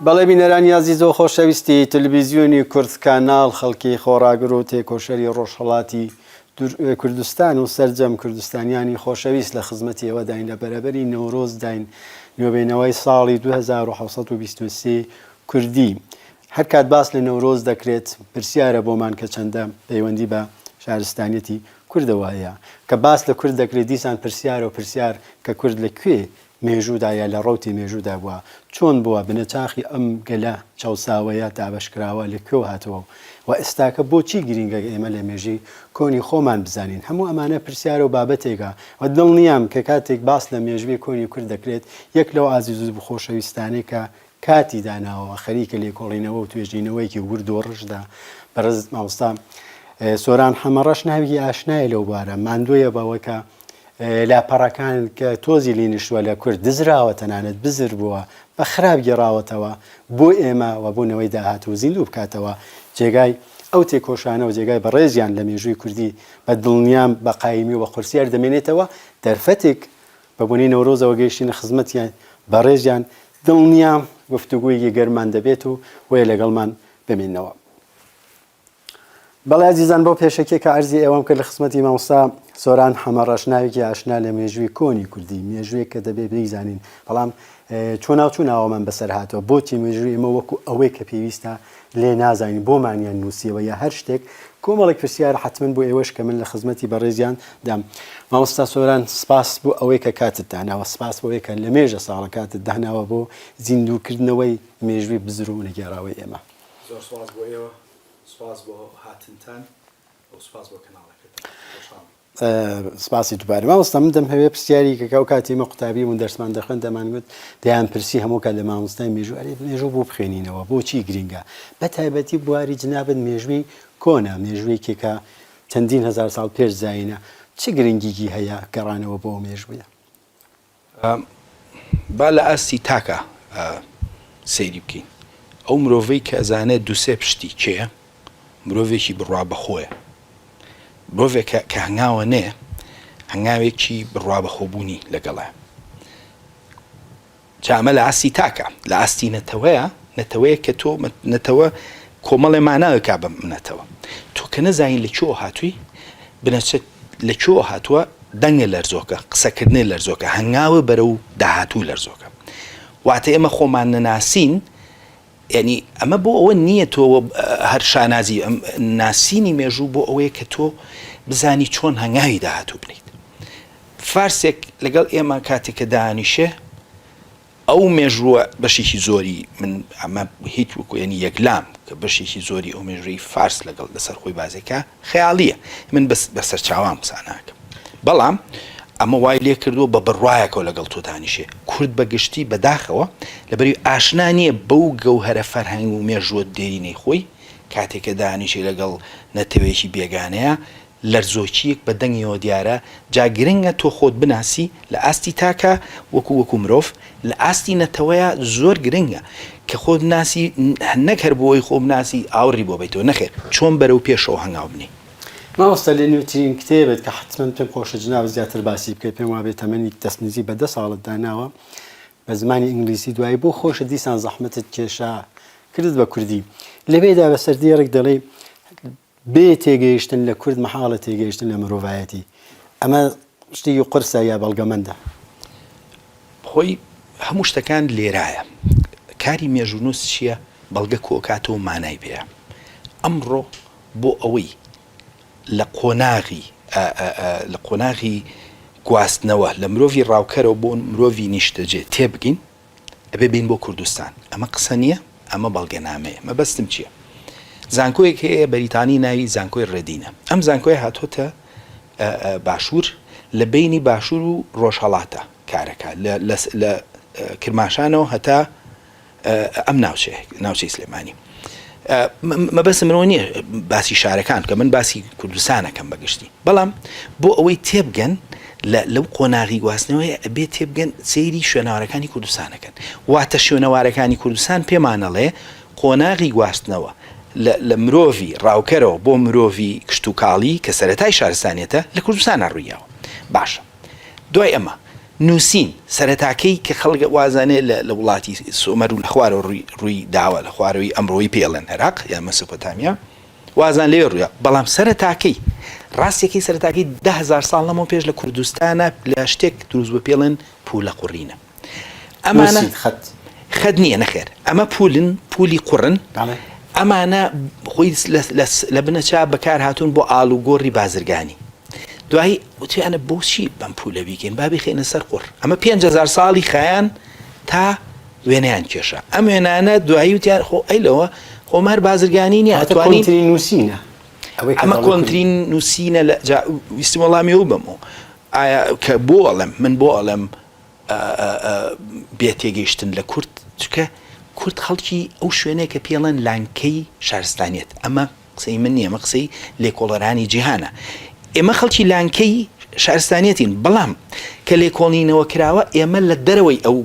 بەڵێ بینەرانی ئازیز و خۆشەویستی تلویزیۆنی کورد کاناڵ خەڵکی خۆڕاگر و تێکۆشەری ڕۆژهەڵاتی کوردستان و سەرجەم کوردستانیانی خۆشەویست لە خزمەتی ئێوەداین لە بەرەبەری نەورۆز داین نوێبینەوەی ساڵی 2723 کوردی هەر کات باس لە نەورۆز دەکرێت پرسیارە بۆمان کە چەندە پەیوەندی بە شارستانیەتی کوردەوە هەیە کە باس لە کورد دەکرێت دیسان پرسیارە و پرسیار کە کورد لە کوێ مێژوودا یا لە ڕەوتی مێژوودا بووە، چۆن بووە بنەچاخی ئەم گەلە چەوساوەیە دابەشکراوە لە کوێوە هاتووە و ئێستاکە بۆچی گرینگە ئێمە لە مێژووی کۆنی خۆمان بزانین؟ هەموو ئەمانە پرسیارە و بابەتێکە و دڵنیام کە کاتێک باس لە مێژووی کۆنی کورد دەکرێت یەک لەو ئازیز و خۆشەویستانەی کە کاتی داناوە خەریکە لێکۆڵینەوە و توێژینەوەیەکی ورد و ڕژدە بەڕێز مامۆستا سۆران حەمەڕەش ناوێکی ئاشنایە لەو بوارە ماندوویە بەوە کە لاپەڕەکان کە تۆزی لی نیشتووە لە کورد دزراوە تەنانەت بزر بووە بە خراپ گێڕاوەتەوە بۆ ئێمە و بۆ نەوەی داهاتوو زیندوو بکاتەوە جێگای ئەو تێکۆشانە و جێگای بەڕێزیان لە مێژووی کوردی بە دڵنیام بە قایمی و بە قورسی هەر دەمێنێتەوە دەرفەتێک بە بۆنەی نەورۆزەوە گەیشتینە خزمەتیان بەڕێزیان دڵنیام گفتوگۆیەکی گەرمان دەبێت و بۆیە لەگەڵمان بمێنەوە. بەڵێ ئازیزان بەو پێشەکیە کە عەرزی ئێوەم کرد لە خزمەتی مامۆستا سۆران حەمەڕەش ناوێکی ئاشنا لە مێژووی کۆنی کوردی مێژوویەک کە دەبێ بیزانین بەڵام چۆناو چون ئاوەمان بەسەر هاتووە بۆچی مێژووی ئێمە وەکو ئەوەی کە پێویستە لێ نازانین بۆمانیان نووسیەوە یا هەر شتێک کۆمەڵێک پرسیار حتمما بۆ ئێوەش کە من لە خزمەتی بەڕێزیان دام مامۆستا سۆران سپاس بۆ ئەوەی کە کاتت داناوە سپاس بۆ ئەوەی کە لە مێژە ساڵە کاتت داناوە بۆ زیندووکردنەوەی مێژووی بزر و نەگێڕاوەی ئێمە. زۆر سوپاس بۆ ئێوە، سوپاس بۆ هاتنتان و سوپاس بۆ کەناڵەکەتان. خۆشحاڵم. سپاسی دووبارە مامۆستا من دەمهەوێ پرسیاری کە ئەو کاتی ئێمە قوتابی بوون دەرسمان دەخوێند دەمانگوت دەیان پرسی هەموو کات لە مامۆستای مێژوو ئەرێ مێژوو بۆ بخوێنینەوە بۆچی گرینگە بە تایبەتی بواری جنابت مێژووی کۆنە مێژوویەکێکە کە چەندین هەزار ساڵ پێش زایینە چ گرنگیکی هەیە گەڕانەوە بۆ ئەو مێژوویە؟ با لە ئاستی تاکا سەیری بکەین. ئەو مرۆڤەی کە ئەزانێت دوسێ پشتی کێیە، مرۆڤێکی بڕوا بەخۆیە. مرۆڤێکە کە هەنگاوە نێ، هەنگاوێکی بڕوا بەخۆبوونی لەگەڵە. جا ئەمە لە ئاستی تاکە، لە ئاستی نەتەوەیە، نەتەوەیەک کە تۆ نەتەوە کۆمەڵێ ماناوێکا بە نەتەوە. تۆ کە نەزانی لە کوێوە هاتووی، بنەچەت لە کوێوە هاتووە، دەنگە لەرزۆکە، قسەکردنێ لەرزۆکە، هەنگاوە بەرەو داهاتوو لەرزۆکە. واتە ئێمە خۆمان نەناسین، یانی ئەمە بۆ ئەوە نییە تۆ هەر شانازی ناسینی مێژوو بۆ ئەوەیە کە تۆ بزانی چۆن هەنگاوی داهاتوو بنیت. فارسێک لەگەڵ ئێمە کاتێک کە دانیشێ ئەو مێژووە بەشێکی زۆری من ئەمە هیچ وەکو یەنی یەکلام کە بەشێکی زۆری ئەو مێژووی فارس لەگەڵ لەسەر خۆی بازێکە خەیاڵیە من بەس بە سەرچاوان قسە ناکەم بەڵام ئەمە وای لێ کردووە بە بڕوایەکەوە لەگەڵ تۆ دانیشێ کورد بە گشتی بەداخەوە لەبەری ئاشنا نییە بەو گەوهەرە فەرهەنگ و مێژووە دێرینەی خۆی کاتێک کە دانیشێ لەگەڵ نەتەوەیەکی بێگانەیە لەرزۆکییەک بە دەنگیەوە دیارە، جا گرنگە تۆ خۆت بناسی لە ئاستی تاکا وەکو وەکو مرۆڤ، لە ئاستی نەتەوەیا زۆر گرنگە کە خۆت بناسی نەک هەر بۆ ئەوەی خۆ بناسی ئاوڕی بۆ بەیتەوە نەخێر چۆن بەرەو پێشەوە هەنگاو بنێی. مامۆستا لە نوێترین کتێبت کە حەتمەن پێم خۆشە جنابت زیاتر باسی بکەی پێم وابێ تەمەنی دەست نزیک بە دە ساڵت داناوە بە زمانی ئینگلیزی دوایی بۆ خۆشت دیسان زەحمەتت کێشا کردت بە کوردی لەوێدا بە سەردێڕێک دەڵێی بێ تێگەیشتن لە کورد مەحاڵە تێگەیشتن لە مرۆڤایەتی. ئەمە شتێکی قورسە یا بەڵگەمەندە؟ خۆی هەموو شتەکان لێرایە. کاری مێژوونووس چییە؟ بەڵگە کۆکاتەوە مانای پێیە. ئەمڕۆ بۆ ئەوەی لە قۆناغی لە قۆناغی گواستنەوە لە مرۆڤی ڕاوکەرەوە بۆ مرۆڤی نیشتەجێ تێبگەین، ئەبێ بێین بۆ کوردستان. ئەمە قسە نییە، ئەمە بەڵگەنامەیە. مەبەستم چییە؟ زانکۆیەک هەیە بەریتانی ناوی زانکۆی ڕێدینە. ئەم زانکۆیە هاتۆتە باشوور، لە بەینی باشوور و ڕۆژهەڵاتە کارەکە، لە کرماشانەوە هەتا ئەم ناوچەیە، ناوچەی سلێمانی. مەبەستم من ئەوە نییە باسی شارەکان بکەم، من باسی کوردستان ئەکەم بە گشتی. بەڵام بۆ ئەوەی تێبگەن لە لەو قۆناغی گواستنەوەی ئەبێ تێبگەن سەیری شوێنەوارەکانی کوردستان ئەکەن. واتە شوێنەوارەکانی کوردستان پێمان ئەڵێ قۆناغی گواستنەوە لە لە مرۆڤی ڕاوکەرەوە بۆ مرۆڤی کشتوکاڵی کە سەرەتای شارستانیەتە لە کوردستانا ڕوویاوە. باشە دوای ئەمە. نووسین سەرەتاکەی کە خەڵک وازانێ لە وڵاتی سۆمەر و لە خوارەوە ڕووی ڕووی داوە لە خوارەوەی ئەمڕۆی پێڵێن عێراق یا مەسۆپۆتامیا وازان لێ ڕووە بەڵام سەرەتاکەی ڕاستیەکەی سەرەتاکەی 10هزار ساڵ لەمەوە پێش لە کوردستانە لە شتێک دروست بە پێڵێن پولە قوڕینە ئەمانە خەت خەت نییە نەخێر ئەمە پولن پولی قوڕن ئەمانە خۆی لە بنەچا بەکار هاتوون بۆ ئاڵوگۆڕی بازرگانی دوایی وتیانە بۆچی بەم پولە بیکەین با بیخەینە سەر قوڕ ئەمە 5هزار ساڵی خایان تا وێنەیان کێشا ئەم وێنانە دوایی وتیان خۆ ئەی لەوە خۆمار بازرگانی نییە ئەتوانین کۆنترین نووسینە ئەوەی ئەمە کۆنترین نووسینە لە جا ویستم وەڵامی ئەو بەمەوە ئایا کە بۆ ئەڵێم من بۆ ئەڵێم بێ تێگەیشتن لە کورد چکە کورد خەڵکی ئەو شوێنەیە کە پێڵێن لانکەی شارستانیت ئەمە قسەی من نییە، ئەمە قسەی لێکۆڵەرانی جیهانە. ئێمە خەڵکی لانکەی شارستانیەتین، بەڵام کە لێکۆڵینەوە کراوە ئێمە لە دەرەوەی ئەو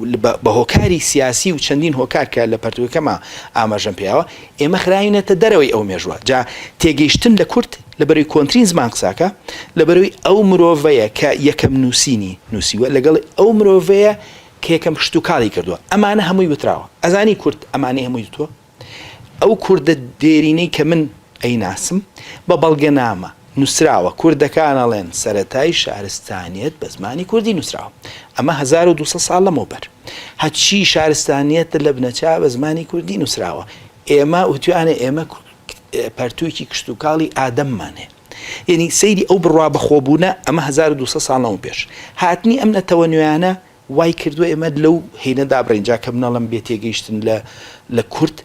بە هۆکاری سیاسی و چەندین هۆکار کە لە پەرتووکەکەما ئاماژەم پێیاوە، ئێمە خراوینەتە دەرەوەی ئەو مێژووە. جا تێگەیشتن لە کورد لەبەرەوەی کۆنترین زمان قساکە، لەبەرەوەی ئەو مرۆڤەیە کە یەکەم نووسینی نووسیوە، لەگەڵ ئەو مرۆڤەیە کە یەکەم کشتوکاڵی کردووە. ئەمانە هەمووی وتراوە. ئەزانی کورد ئەمانەی هەمووی وتووە؟ ئەو کوردە دێرینەی کە من ئەیناسم بە بەڵگەنامە نووسراوە، کوردەکان ئەڵێن سەرەتای شارستانیەت بە زمانی کوردی نووسراوە، ئەمە 1200 ساڵ لەمەوبەر هەرچی شارستانیەتە لە بنەچا بە زمانی کوردی نووسراوە، ئێمە وتویانە ئێمە پەرتووکی کشتوکاڵی ئادەممان هەیە. یەنی سەیری ئەو بڕوا بەخۆبوونە ئەمە 1200 ساڵ لەمەو پێش هاتنی ئەم نەتەوە نوێیانە وای کردووە ئێمە لەو هینە دابڕین، جا کە منەڵێم بێ تێگەیشتن لە لە کورد،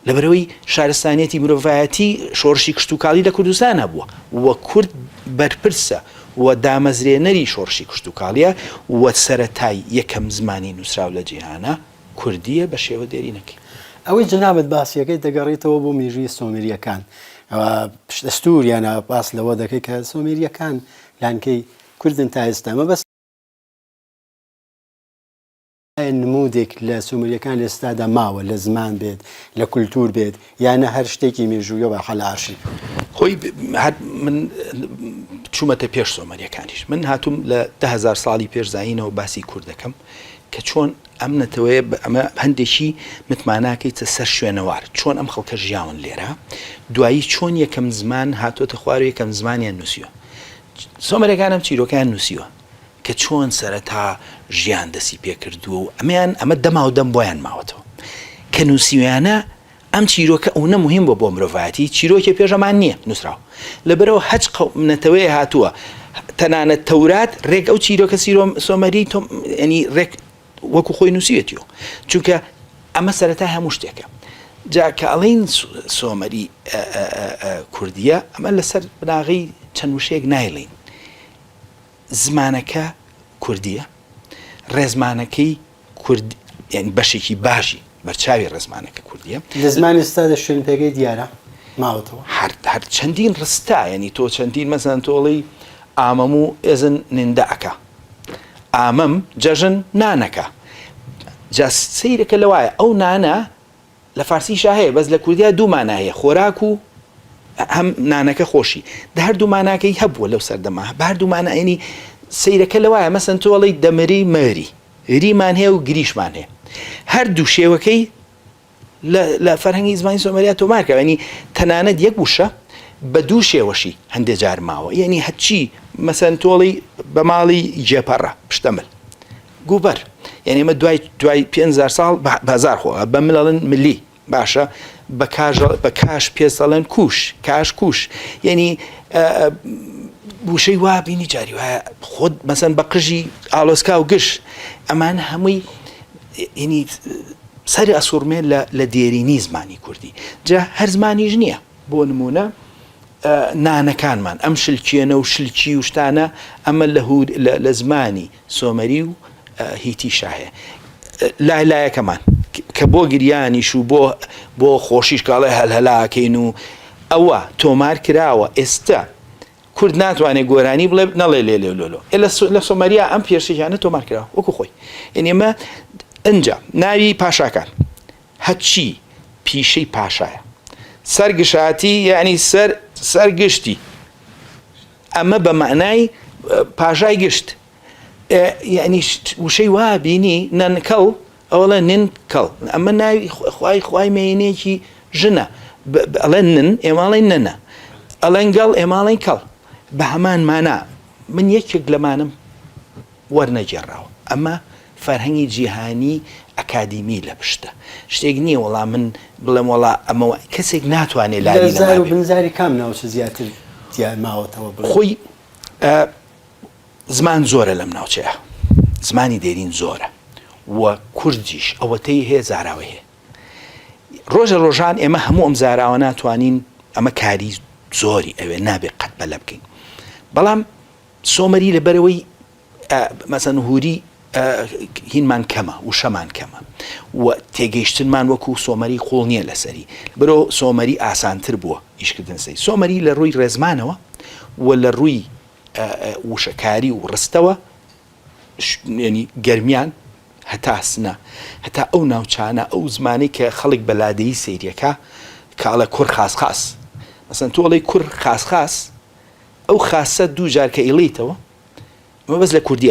لەبەرئەوەی شارستانیەتی مرۆڤایەتی شۆڕشی کشتوکاڵی لە کوردستان هەبووە و کورد بەرپرسە و دامەزرێنەری شۆڕشی کشتوکاڵیە و سەرەتای یەکەم زمانی نووسراو لە جیهانا کوردیە بە شێوە دێرینەکەی. ئەوەی جەنابت باسیەکەی دەگەڕیتەوە بۆ مێژووی سۆمریەکان پشت ئەستوریانە باس لەوە دەکەی کە سۆمریەکان لانکەی کوردن تا ئێستا مەبەست ئایا نموودێک لە سومریەکان لە ئێستادا ماوە لە زمان بێت، لە کولتوور بێت یا نە هەر شتێکی مێژوویە و لە ئارشیف؟ خۆی هەر من چوومەتە پێش سۆمەریەکانیش. من هاتووم لە 10,000 ساڵی پێش زایینەوە باسی کورد دەکەم کە چۆن ئەم نەتەوەیە ئەمە هەندێکی متماناکەیتە سەر شوێنەوار چۆن ئەم خەڵکە ژیاون لێرە دوایی چۆن یەکەم زمان هاتۆتە خوار و یەکەم زمانیان نووسیوە سۆمەرەکان ئەم چیرۆکەیان نووسیوە کە چۆن سەرەتا ژیان دەسی پێکردووە و ئەمەیان ئەمە دەماو دەم بۆیان ماوەتەوە کە نووسیویانە ئەم چیرۆکە ئەونە مهم بووە بۆ مرۆڤایەتی چیرۆکێ پێش ئەمان نییە نووسراوە لەبەرەوە هەچ نەتەوەیە هاتووە تەنانەت تەورات ڕێک ئەو چیرۆکە سیرۆم سۆمەری تۆم ینی ڕێک وەکو خۆی نووسیوێتیەوە چونکە ئەمە سەرەتای هەموو شتێکە جا کە ئەڵین سۆمەری کوردیە ئەمە لەسەر بناغەی چەند وشەیەک نایڵین زمانەکە کوردیە ڕێزمانەکەی کورد یعنی بەشێکی باشی بەرچاوی ڕێزمانەکە کوردیە لە زمانی ئێستادا شوێن پێگەی دیارە ماوەتەوە هەر هەر چەندین ڕستا یعنی تۆ چەندین مەسەن تۆڵی ئامەم و ئێزن نندە ئەکا ئامەم جەژن نانەکە جا سەیرەکە لەوایە ئەو نانە لە فارسیشا هەیە بەس لە کوردیا دوو مانا هەیە خۆراک و هەم نانەکە خۆشی دە هەردوو ماناکەی هەبووە لەو سەردەما بە هەردوو مانا ینی سەیرەکە لەوایە مەسەن تۆ ئەڵێی دەمری مەری ریمان هەیە و گریشمان هەیە هەردوو شێوەکەی لە فەرهەنگی زمانی سۆمەریا تۆمار کراوە ینی تەنانەت یەک وشە بە دوو شێوەشی هەندێ جار ماوە یعنی هەرچی مەسەن تۆڵی بە ماڵی جێپەڕە پشتەمل گوبەر یعنی ئمە دوای دوای 500 ساڵ بازار خۆ بە مل ئەڵێن ملی باشە بە کاژ بە کاش پێست ئەڵێن کوش کاش کوش یعنی وشەی وا بینی جاری وایە خۆت مەسەن بە قژی ئالۆسکا و گش ئەمان هەمووی یعنی سەری ئەسوڕمێ لە لە دێرینی زمانی کوردی جا هەر زمانیش نییە بۆ نمونە نانەکانمان ئەم شلکێنە و شلکی و شتانە ئەمە لە هور لە زمانی سۆمەری و هیتیشا هەیە لای لایەکەمان کە بۆ گریانیش و بۆ بۆ خۆشیش کاڵێ هەلهەلاکەین و ئەوە تۆمار کراوە ئێستا کورد ناتوانێت گۆرانی بڵێ نەڵێ لێ لێ لۆلۆ لە سۆمەریا ئەم پێشیانە تۆمار کراوە وەکو خۆی یعنی ئەمە ئەنجا ناوی پاشاکان هەرچی پیشەی پاشایە سەر گشاتی یعنی سەر سەر گشتی ئەمە بە مەعنای پاشای گشت. یعنی وشەی وا بینی نەنکەڵ ئەوەڵێ نن کەڵ ئەمە ناوی خوای خوای مێینەیەکی ژنە ئەڵێن نن ئێماڵێن نەنە ئەڵێن گەڵ ئێماڵێن کەڵ بە هەمان مانا من یەکێک لەمانم وەرنەگێڕاوە ئەمە فەرهەنگی جیهانی ئەکادیمی لە پشتە شتێک نییە وەڵا من بڵێم وەڵا ئەمە کەسێک ناتوانێت لاری لە زار و بنزاری کام ناوچە زیاتر دیار ماوەتەوە بڵێ خۆی زمان زۆرە لەم ناوچەیە، زمانی دێرین زۆرە و کوردیش ئەوەتەی هەیە زاراوەی هەیە. ڕۆژە ڕۆژان ئێمە هەموو ئەم زاراوە ناتوانین ئەمە کاری زۆری ئەوێ نابێ قەت پەلە بکەین. بەڵام سۆمەری لەبەرەوەی مەسەن هوری هینمان کەمە وشەمان کەمە و تێگەیشتنمان وەکو سۆمەری قوڵ نییە لەسەری برۆ سۆمەری ئاسانتر بووە ئیشکردن سەی سۆمەری لە ڕووی ڕێزمانەوە و لە ڕووی وشەکاری و ڕستەوە یعنی گەرمیان هەتا سنە هەتا ئەو ناوچانە ئەو زمانەی کە خەڵک بە لادێی سەیریەکە کە ئەڵێ کوڕ خاس خاس مەسەن تۆ ئەڵێی کوڕ خاس خاس ئەو خاسە دوو جار کە ئیڵیتەوە ئەمە بەس لە کوردی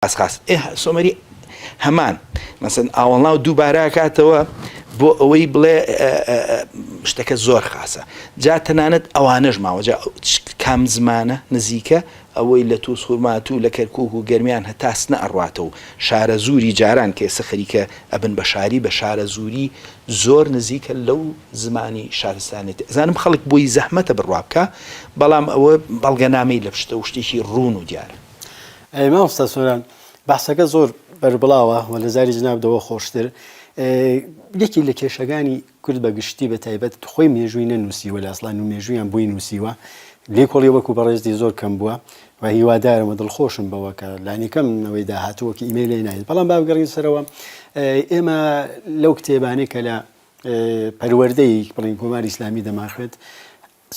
خاس خاس ئێ سۆمەری هەمان مەسەن ئاوەڵناو دووبارە کاتەوە بۆ ئەوەی بڵێ شتەکە زۆر خاسە جا تەنانەت ئەوانەش ماوە جا کام زمانە نزیکە ئەوەی لە تووس خورماتوو لە کەرکک و گەرمیان هەتا سنە ئەڕاتەوە شارە زووری جاران کە ئێستا خەریکە ئەبن بە شاری بە شارە زووری زۆر نزیکە لەو زمانی شارستانێتی ئەزانم خەڵک بۆی زەحمەتە بڕوا بکە بەڵام ئەوە بەڵگەنامەی لە پشتە و شتێکی ڕوون و دیارە. ئەی مامۆستا سۆران بەحسەکە زۆر بەربڵاوە و لە زاری جنابتەوە خۆشتر یەکی لە کێشەکانی کورد بە گشتی بە تایبەت خۆی مێژووی نەنووسیوە لە ئەسڵان و مێژوویان بۆی نووسیوە لێکۆڵی وەکو بەڕێزتی زۆر کەم بووە و هیوادارم و دڵخۆشم بەوە کە لانیکەم نەوەی داهاتوو وەکی ئیمەی لێ نایەت بەڵام با بگەڕین سەرەوە ئێمە لەو کتێبانەی کە لە پەروەردەی بڵین کۆماری ئیسلامی دەمانخوێت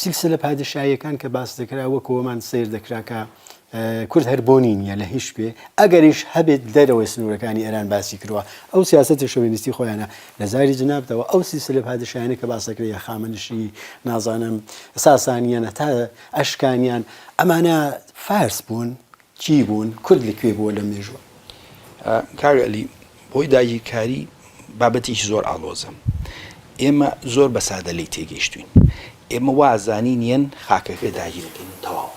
سیلسلە پادشاییەکان کە باس دەکرا وەک ئەوەمان سەیر دەکرا کە کورد هەر بۆنی نییە لە هیچ کوێ ئەگەریش هەبێت دەرەوەی سنوورەکانی ئێران باسی کردووە ئەو سیاسەتی شۆڤێنیستی خۆیانە لە زاری جنابتەوە ئەو سیلسلە پادشایانە کە باس دەکرێت هەخامەنشی نازانم ساسانیان هەتا ئەشکانیان ئەمانە فارس بوون کی بوون؟ کورد لە کوێ بووە لەم مێژووە؟ کاک عەلی، هۆی داگیرکاری بابەتێکی زۆر ئاڵۆزە. ئێمە زۆر بە سادە لێی تێگەیشتووین. ئێمە وا ئەزانین یەن خاکەکە داگیر ئەکەین و تەواو.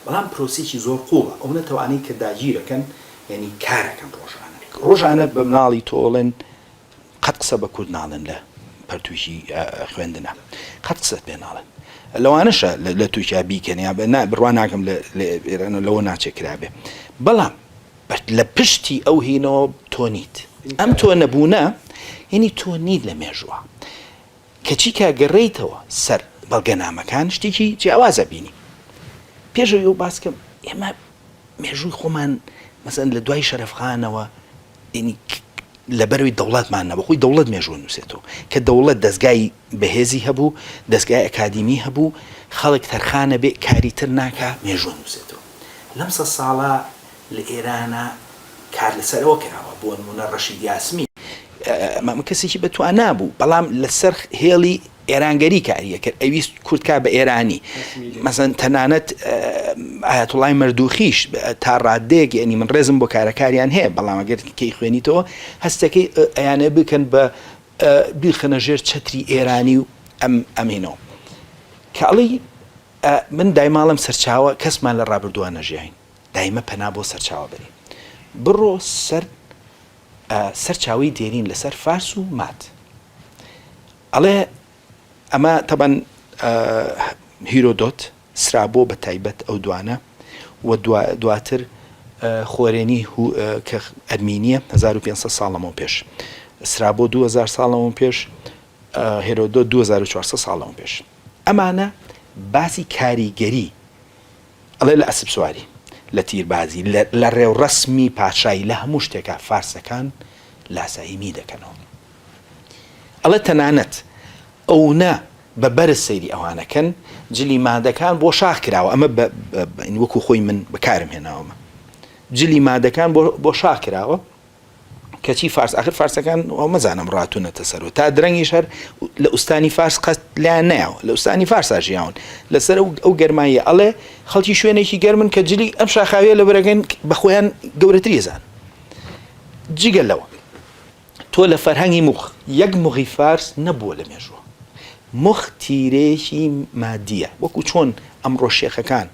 بەڵام پرۆسەیەکی زۆر قووڵە. ئەو نەتەوانەی کە داگیر ئەکەن یانی کار ئەکەن ڕۆژانە. ڕۆژانە بە مناڵی تۆ ئەڵێن قەت قسە بە کورد ناڵێن لە پەرتووکی خوێندنە قەت قسەت پێ ناڵێن لەوانەشە لە تورکیا بیکەن یا نا بڕوا ناکەم لە ئێران لەوە ناچێ کرابێ بەڵام لە پشتی ئەو هینەوە تۆ نیت ئەم تۆ نەبوونە یعنی تۆ نیت لە مێژووە کەچی کە گەڕێیتەوە سەر بەڵگەنامەکان شتێکی جیاوازە بینی پێشەوەی ئەو باسکەم ئێمە مێژووی خۆمان مەسەن لە دوای شەرەفخانەوە یعنی لەبەرەوەی دەوڵەتمان نەبوو، خۆی دەوڵەت مێژوو ئەنووسێتەوە، کە دەوڵەت دەزگای بەهێزی هەبوو، دەزگای ئەکادیمی هەبوو، خەڵک تەرخان ئەبێ، کاری تر ناکا، مێژوو ئەنووسێتەوە. لەم سەد ساڵە لە ئێرانا کار لەسەر ئەوە کراوە، بۆ نموونە ڕەشید یاسمی، ئەمە کەسێکی بەتوانا بوو، بەڵام لەسەر هێڵی ئێرانگەری کاری ئەکرد، ئەویست کورد کا بە ئێرانی، مەسەن تەنانەت ئایەتوڵای مەردوخیش تا ڕادەیەک یعنی من ڕێزم بۆ کارەکاریان هەیە، بەڵام ئەگەر کەی خوێنیتەوە هەستەکەی ئەیانە بکەن بە بیخەنە ژێر چەتری ئێرانی و ئەم ئەمینەوە کە ئەڵێی من دایماڵم سەرچاوە کەسمان لە ڕابردووە نەژیاین دایمە پەنا بۆ سەرچاوە بەرین بڕۆ سەر سەرچاوەی دێرین لەسەر فارس و ماد ئەڵێ ئەمە تەبەن هیرۆدۆت سرابۆ بە تایبەت ئەو دوانە و دواتر خۆرێنی کە ئەرمینیە 1500 ساڵ لەمەوە پێش سرابۆ 2000 ساڵ لەمەوە پێش هێرۆدۆت 2400 ساڵ لەمەوە پێش ئەمانە باسی کاریگەری ئەڵێ لە ئەسپسواری، لە تیربازی، لە ڕێوڕەسمی پادشایی، لە هەموو شتێکا فارسەکان لاسایی می دەکەنەوە. ئەڵێ تەنانەت ئەونە بە بەرز سەیری ئەوانەکەن، جلی مادەکان بۆ شاخ کراوە، ئەمە وەکو خۆی من بەکارم هێناوەمە، جلی مادەکان بۆ شاخ کراوە. کەچی فارس ئاخر فارسەکان وا مەزانم ڕاتونەتە سەرەوە تا درەنگیش هەر لە ئوستانی فارس قەت لایان نایەوە لە ئوستانی فارسا ژیاون لەسەر ئەو ئەو گەرماییە ئەڵێ خەڵکی شوێنێکی گەرمن کە جلی ئەم شاخاویە لەبەرەکەن بە خۆیان گەورەتری ئەزانن جگە لەوە تۆ لە فەرهەنگی موخ یەک موغی فارس نەبووە لە مێژووە. موخ تیرەیەکی مادییە. وەکوو چۆن ئەمڕۆ شێخەکان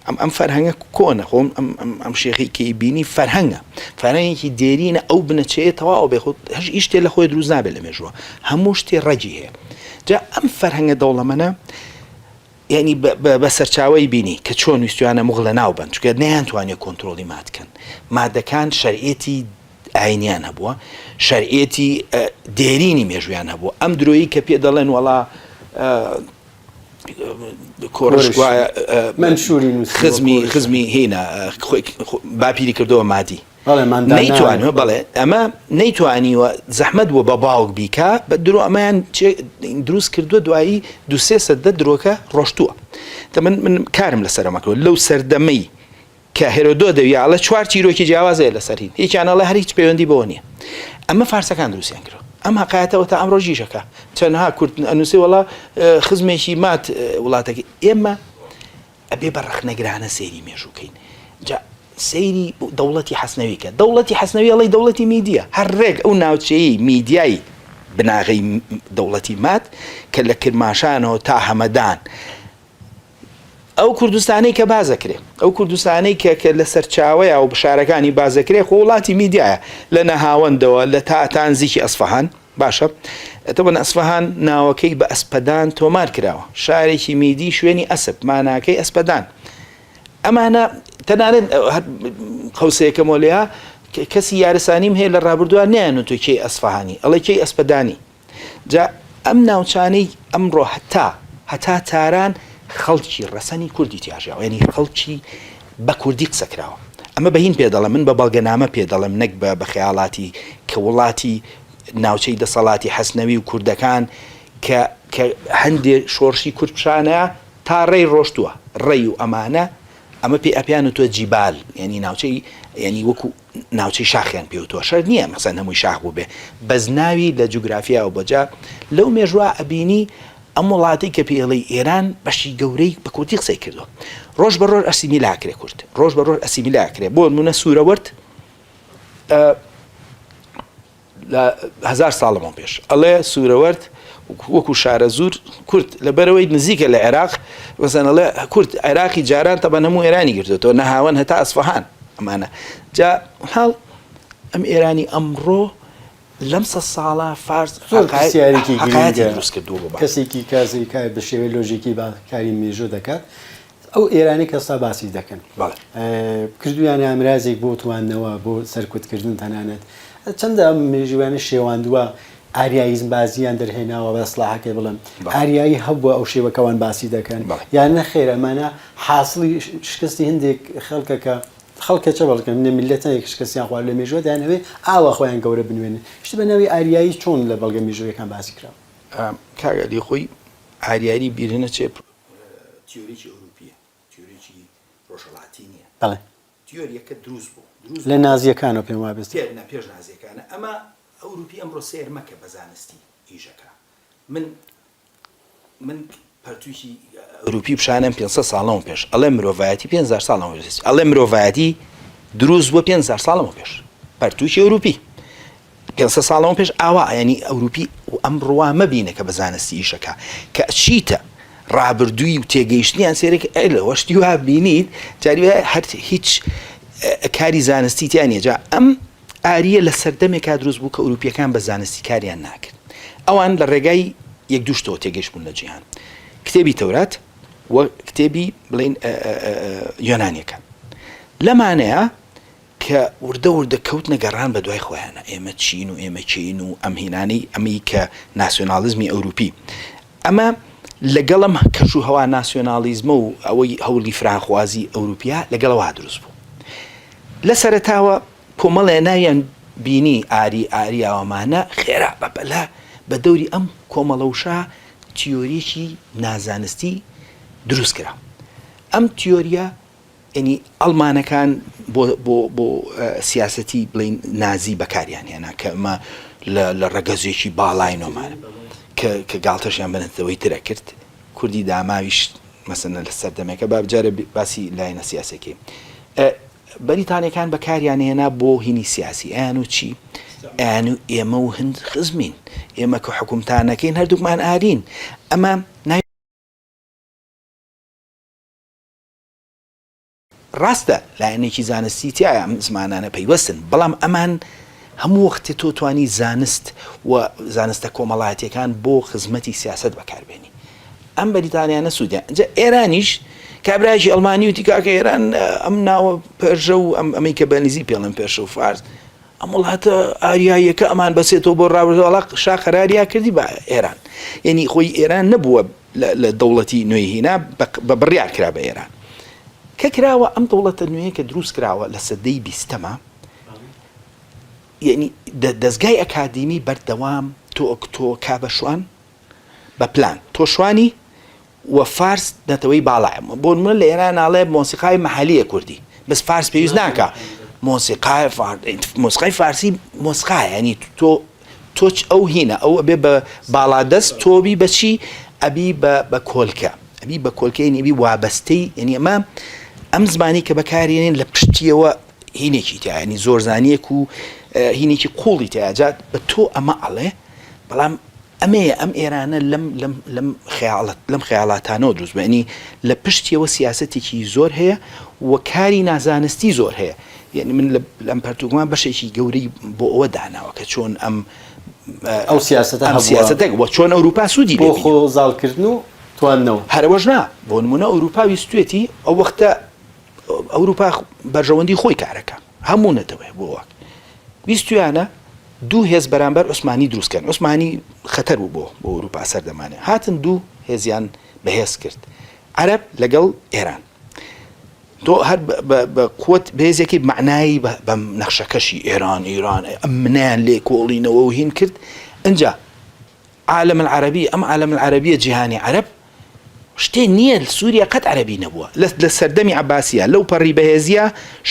ئەم ئەم فەرهەنگە کۆنە خۆ ئەم ئەم ئەم شێخی کە بینی فەرهەنگە. فەرهەنگێکی دێرینە ئەو بنەچەیە تەواو بێ خۆ هەش هیچ شتێ لە خۆی دروست نابێ لە مێژووە. هەموو شتێ ڕەگی هەیە. جا ئەم فەرهەنگە دەوڵەمەنە یانی بە بە بە سەرچاوەی بینی کە چۆن ویستویانە موغ لەناو بەن چونکە نەیانتوانیوە کۆنترۆڵی ماد کەن. مادەکان شەرعیەتی ئاینیان هەبووە، شەرعیەتی دێرینی مێژوویان هەبووە. ئەم درۆیی کە پێ دەڵێن وەڵا کۆرش گوایە خزمی خزمی هینا باپیری کردەوە مادی نەیتوانیوە بەڵێ ئەمە نەیتوانیوە زەحمەت بووە بە باوک بیکا بە درۆ ئەمەیان دروست کردووە دوایی دوسێ سەدە درۆکە ڕۆشتووە من من کارم لەسەرەمە کردووە لەو سەردەمەی کە هێرۆدۆت دەویە ئەڵێ چوار چیرۆکی جیاواز هەیە لەسەر هین یەکیان ئەڵێ هەر هیچ پەیوەندی بەوە نییە ئەمە فارسەکان دروستیان کردوە ئەم هەقایەتەوە تا ئەمڕۆ ژیژەکە چەندها کورد ئەنووسێ وەڵا خزمێکی مات وڵاتەکەی ئێمە ئەبێ بە ڕەخنەگرانە سەیری مێژووکەین جا سەیری دەوڵەتی حەسنەوی کە دەوڵەتی حەسنەوی ئەڵی دەوڵەتی میدیە هەر ڕێک ئەو ناوچەیە میدیایی بناغەی دەوڵەتی مات کە لە کرماشانەوە تا هەمەدان ئەو کوردستانەی کە باس ئەکرێ، ئەو کوردستانەی کە کە لە سەرچاوەیە و شارەکانی باس ئەکرێ خۆ وڵاتی میدیایە لە نەهاوەندەوە لە تا تا نزیکی ئەسفەهان باشە تەبەن ئەسفەهان ناوەکەی بە ئەسپەدان تۆمار کراوە شارێکی میدی شوێنی ئەسپ ماناکەی ئەسپەدان ئەمانە تەنانەت قەوسەیەکەمەوە لێیا کەسی یارسانیم هەیە لە ڕابردووە نیانوتوە کێی ئەسفەهانی ئەڵێ کێی ئەسپەدانی جا ئەم ناوچانەی ئەمڕۆ هەتا هەتا تاران خەڵکی ڕەسەنی کوردی تیا ژیاوە یانی خەڵکی بە کوردی قسە کراوە ئەمە بە هین پێ دەڵێم من بە بەڵگەنامە پێ دەڵێم نەک بە بە خەیاڵاتی کە وڵاتی ناوچەی دەسەڵاتی حەسنەوی و کوردەکان کە کە هەندێ شۆڕشی کورد پیشانە تا ڕێی ڕۆشتووە ڕێی و ئەمانە ئەمە پێ ئەپیان و تۆ جیبال یعنی ناوچەی یعنی وەکو ناوچەی شاخیان پێ وتوە شەرت نیە مەسەن هەمووی شاخ بووبێ بەس ناوی لە جوگرافیاوە بۆ جا لەو مێژوە ئەبینی ئەم وڵاتەی کە پێی ئەڵێی ئێران بەشی گەورەی بە کوردی قسەی کردوە ڕۆژ بە ڕۆژ ئەسیمیلە ئەکرێ کورد ڕۆژ بە ڕۆژ ئەسیمیلە ئەکرێ بۆ نمونە سوورەوەرد لە هەزار ساڵ لەمەو پێش ئەڵێ سوورەوەرد وەکو شارەزوور کورد لەبەرەوەی نزیکە لە عێراق مەسەن ئەڵێ کورد عێراقی جاران تەبەن هەموو ئێرانی گرتوێتەوە نەهاوەن هەتا ئەسفەهان ئەمانە جا حاڵ ئەم ئێرانی ئەمڕۆ لەم سە ساڵە فارس زۆر پرسیارێکی حقایەتی دروست کردووە بۆ کەسێکی کاسی کار بە شێوەی لۆژیکی با کاری مێژوو دەکات ئەو ئێرانەی کە ئێستا باسی دەکەن کردویانە ئامرازێک بۆ تواندنەوە بۆ سەرکوتکردن تەنانەت چەندە ئەم مێژویانە شێواندووە ئاریاییزم بازیان دەرهێناوە بە ئیسڵاحەکەی بڵێم ئاریایی هەبووە ئەو شێوە کەوان باسی دەکەن یان نەخێر ئەمانە حاصلی شکستی هندێک خەڵکە کە خەڵکە چە بەڵکە منە میللەتێک شکستیان خوارد لە مێژوە دەیانەوێ ئاوا خۆیان گەورە بنوێنن شت بە ناوی ئاریایی چۆن لە بەڵگە مێژوویەکان باسی کراوە؟ کاک عەلی خۆی ئاریایی بیرنەچێ تیۆریی ئەوروپییە، تیۆریی ڕۆژهەڵاتی نییە. بەڵێ. تیۆرییەکە دروست بوو. دروست لە نازییەکانەوە پێم وابێت. پێ نا پێش نازییەکانە. ئەمە ئەوروپی ئەمڕۆ سەیر مەکە بە زانستی ئیشەکە. من من پەرتووکی ئەوروپی پیشانم 500 ساڵ لەمەو پێش. ئەڵێ مرۆڤایەتی 5000 ساڵ لەمەو پێش. ئەڵێ مرۆڤایەتی دروست بووە 5000 ساڵ لەمەو پێش. پەرتووکی ئەوروپی. 500 ساڵ لەمەو پێش ئاوا یانی ئەوروپی ئەمڕۆ وا مەبینە کە بە زانستی ئیشەکا کە ئەچیتە ڕابردووی و تێگەیشتنیان سێرێک ئەی لەوە شتی وا بینیت جاری وایە هەر هیچ کاری زانستی تیا نییە جا ئەم ئاریە لە سەردەمێکا دروست بوو کە ئەوروپیەکان بە زانستی کاریان ناکرد ئەوان لە ڕێگای یەک دوو شتەوە تێگەیشت بوون لە جیهان کتێبی تەورات و کتێبی بڵین یۆنانیەکان لەمانەیە کە وردە وردە کەوتنە گەڕان بە دوای خۆیانا، ئێمە چین و ئێمە کێین و ئەم هینانەی ئەمەی کە ناسیۆناڵیزمی ئەوروپی ئەمە لەگەڵ ئەم کەش و هەوا ناسیۆناڵیزمە و ئەوەی هەوڵی فراخوازی ئەوروپیا لەگەڵەوە دروست بوو. لە سەرەتاوە کۆمەڵێ ناویان بینی ئاری ئاریاوەمانە خێرا بەپەلە بە دەوری ئەم کۆمەڵە وشە تیۆریەکی نازانستی دروست کرا. ئەم تیۆریە. یەنی ئەڵمانەکان بۆ بۆ بۆ سیاسەتی بڵین نازی بەکاریان هێنا کە ئەمە لە ڕەگەزێکی باڵای نۆمانە کە کە گاڵتەشیان بە نەتەوەی ترە کرد کوردی داماویش مەسەنە لە سەردەمێکە با بجارە باسی لایەنە سیاسەکەی بەریتانیەکان بەکاریان هێنا بۆ هینی سیاسی ئەیان و چی ئەیان و ئێمە و هند خزمین ئێمە کە حکومتان نەکەین هەردووکمان ئارین ئەمە ناوی ڕاستە لایەنێکی زانستی تیایە ئەم زمانانە پەیوەستن بەڵام ئەمان هەموو وەختێ تۆ توانی زانست و زانستە کۆمەڵایەتیەکان بۆ خزمەتی سیاسەت بەکاربێنی ئەم بەریتانیانە سوودیان جا ئێرانیش کابرایەکی ئەڵمانی وتی کاکە ئێران ئەم ناوە پێرژە و ئەم ئەمەی کە بەنیزی پێڵێن پێرشە و فارس ئەم وڵاتە ئاریاییەکە ئەمان بەسێتەوە بۆ ڕابردوو شا قەراریا کردی بە ئێران یعنی خۆی ئێران نەبووە لە دەوڵەتی نوێی هینا بە بڕیار کرا بە ئێران کە کراوە ئەم دەوڵەتە نوێیە کە دروست کراوە لە سەدەی بیستەما یعنی دەزگای ئەکادیمی بەردەوام تۆ تۆ کا بە شوان بە پلان تۆ شوانی و فارس نەتەوەی باڵایە بۆ نمونە لە ئێران ئاڵێ مۆسیقای محلیە کوردی بەس فارس پێویست ناکا مۆسیقای مۆسیقای فارسی مۆسیقایە ینی تۆ تۆ ئەو هینە ئەو ئەبێ بە باڵادەست تۆ بی بەچی ئەبی بە بە کۆلکە ئەبی بە کۆلکە یعنی ئەبی وابەستەی یعنی ئەمە ئەم زمانی کە بەکارێنین لە پشتیەوە هینێکی تیا ینی زۆرزانیەک و هینێکی قوڵی تیا جا بە تۆ ئەمە ئەڵێ بەڵام ئەمەیە ئەم ئێرانە لەم لەم لەم خەیاڵەت لەم خەیاڵاتانەوە دروست بووە یانی لە پشتیەوە سیاسەتێکی زۆر هەیە و کاری نازانستی زۆر هەیە یعنی من لەم پەرتوکمان بەشێکی گەورەی بۆ ئەوە داناوە کە چۆن ئەم ئەو سیاسەتە ئەم سیاسەتێک وە چۆن ئەوروپا سوودی بۆ خۆ زاڵکردن و تواندنەوە هەرەوەش نا بۆ نمونە ئەوروپا ویستوێتی ئەو وەختە ئەوروپا بەرژەوەندی خۆی کارەکە هەموو نەتەوەیە بۆ وەک ویستویانە دوو هێز بەرامبەر عوسمانی دروست کەن، عوسمانی خەتەر بوو بۆ بۆ ئوروپا سەردەمانێ، هاتن دوو هێزیان بەهێز کرد، عەرەب لەگەڵ ئێران. تۆ هەر بە قوت بەهێزێکی مەعنایی بەم نەخشەکەشی ئێران ئیران ئەم منیان لێکۆڵینەوە و هین کرد، ئینجا عالم العربی ئەم عالم العربیە جیهانی عەرەب شتێ نییە سووریا قەت عەرەبی نەبووە لە سەردەمی عەباسیە لەو پەڕی بەهێزیە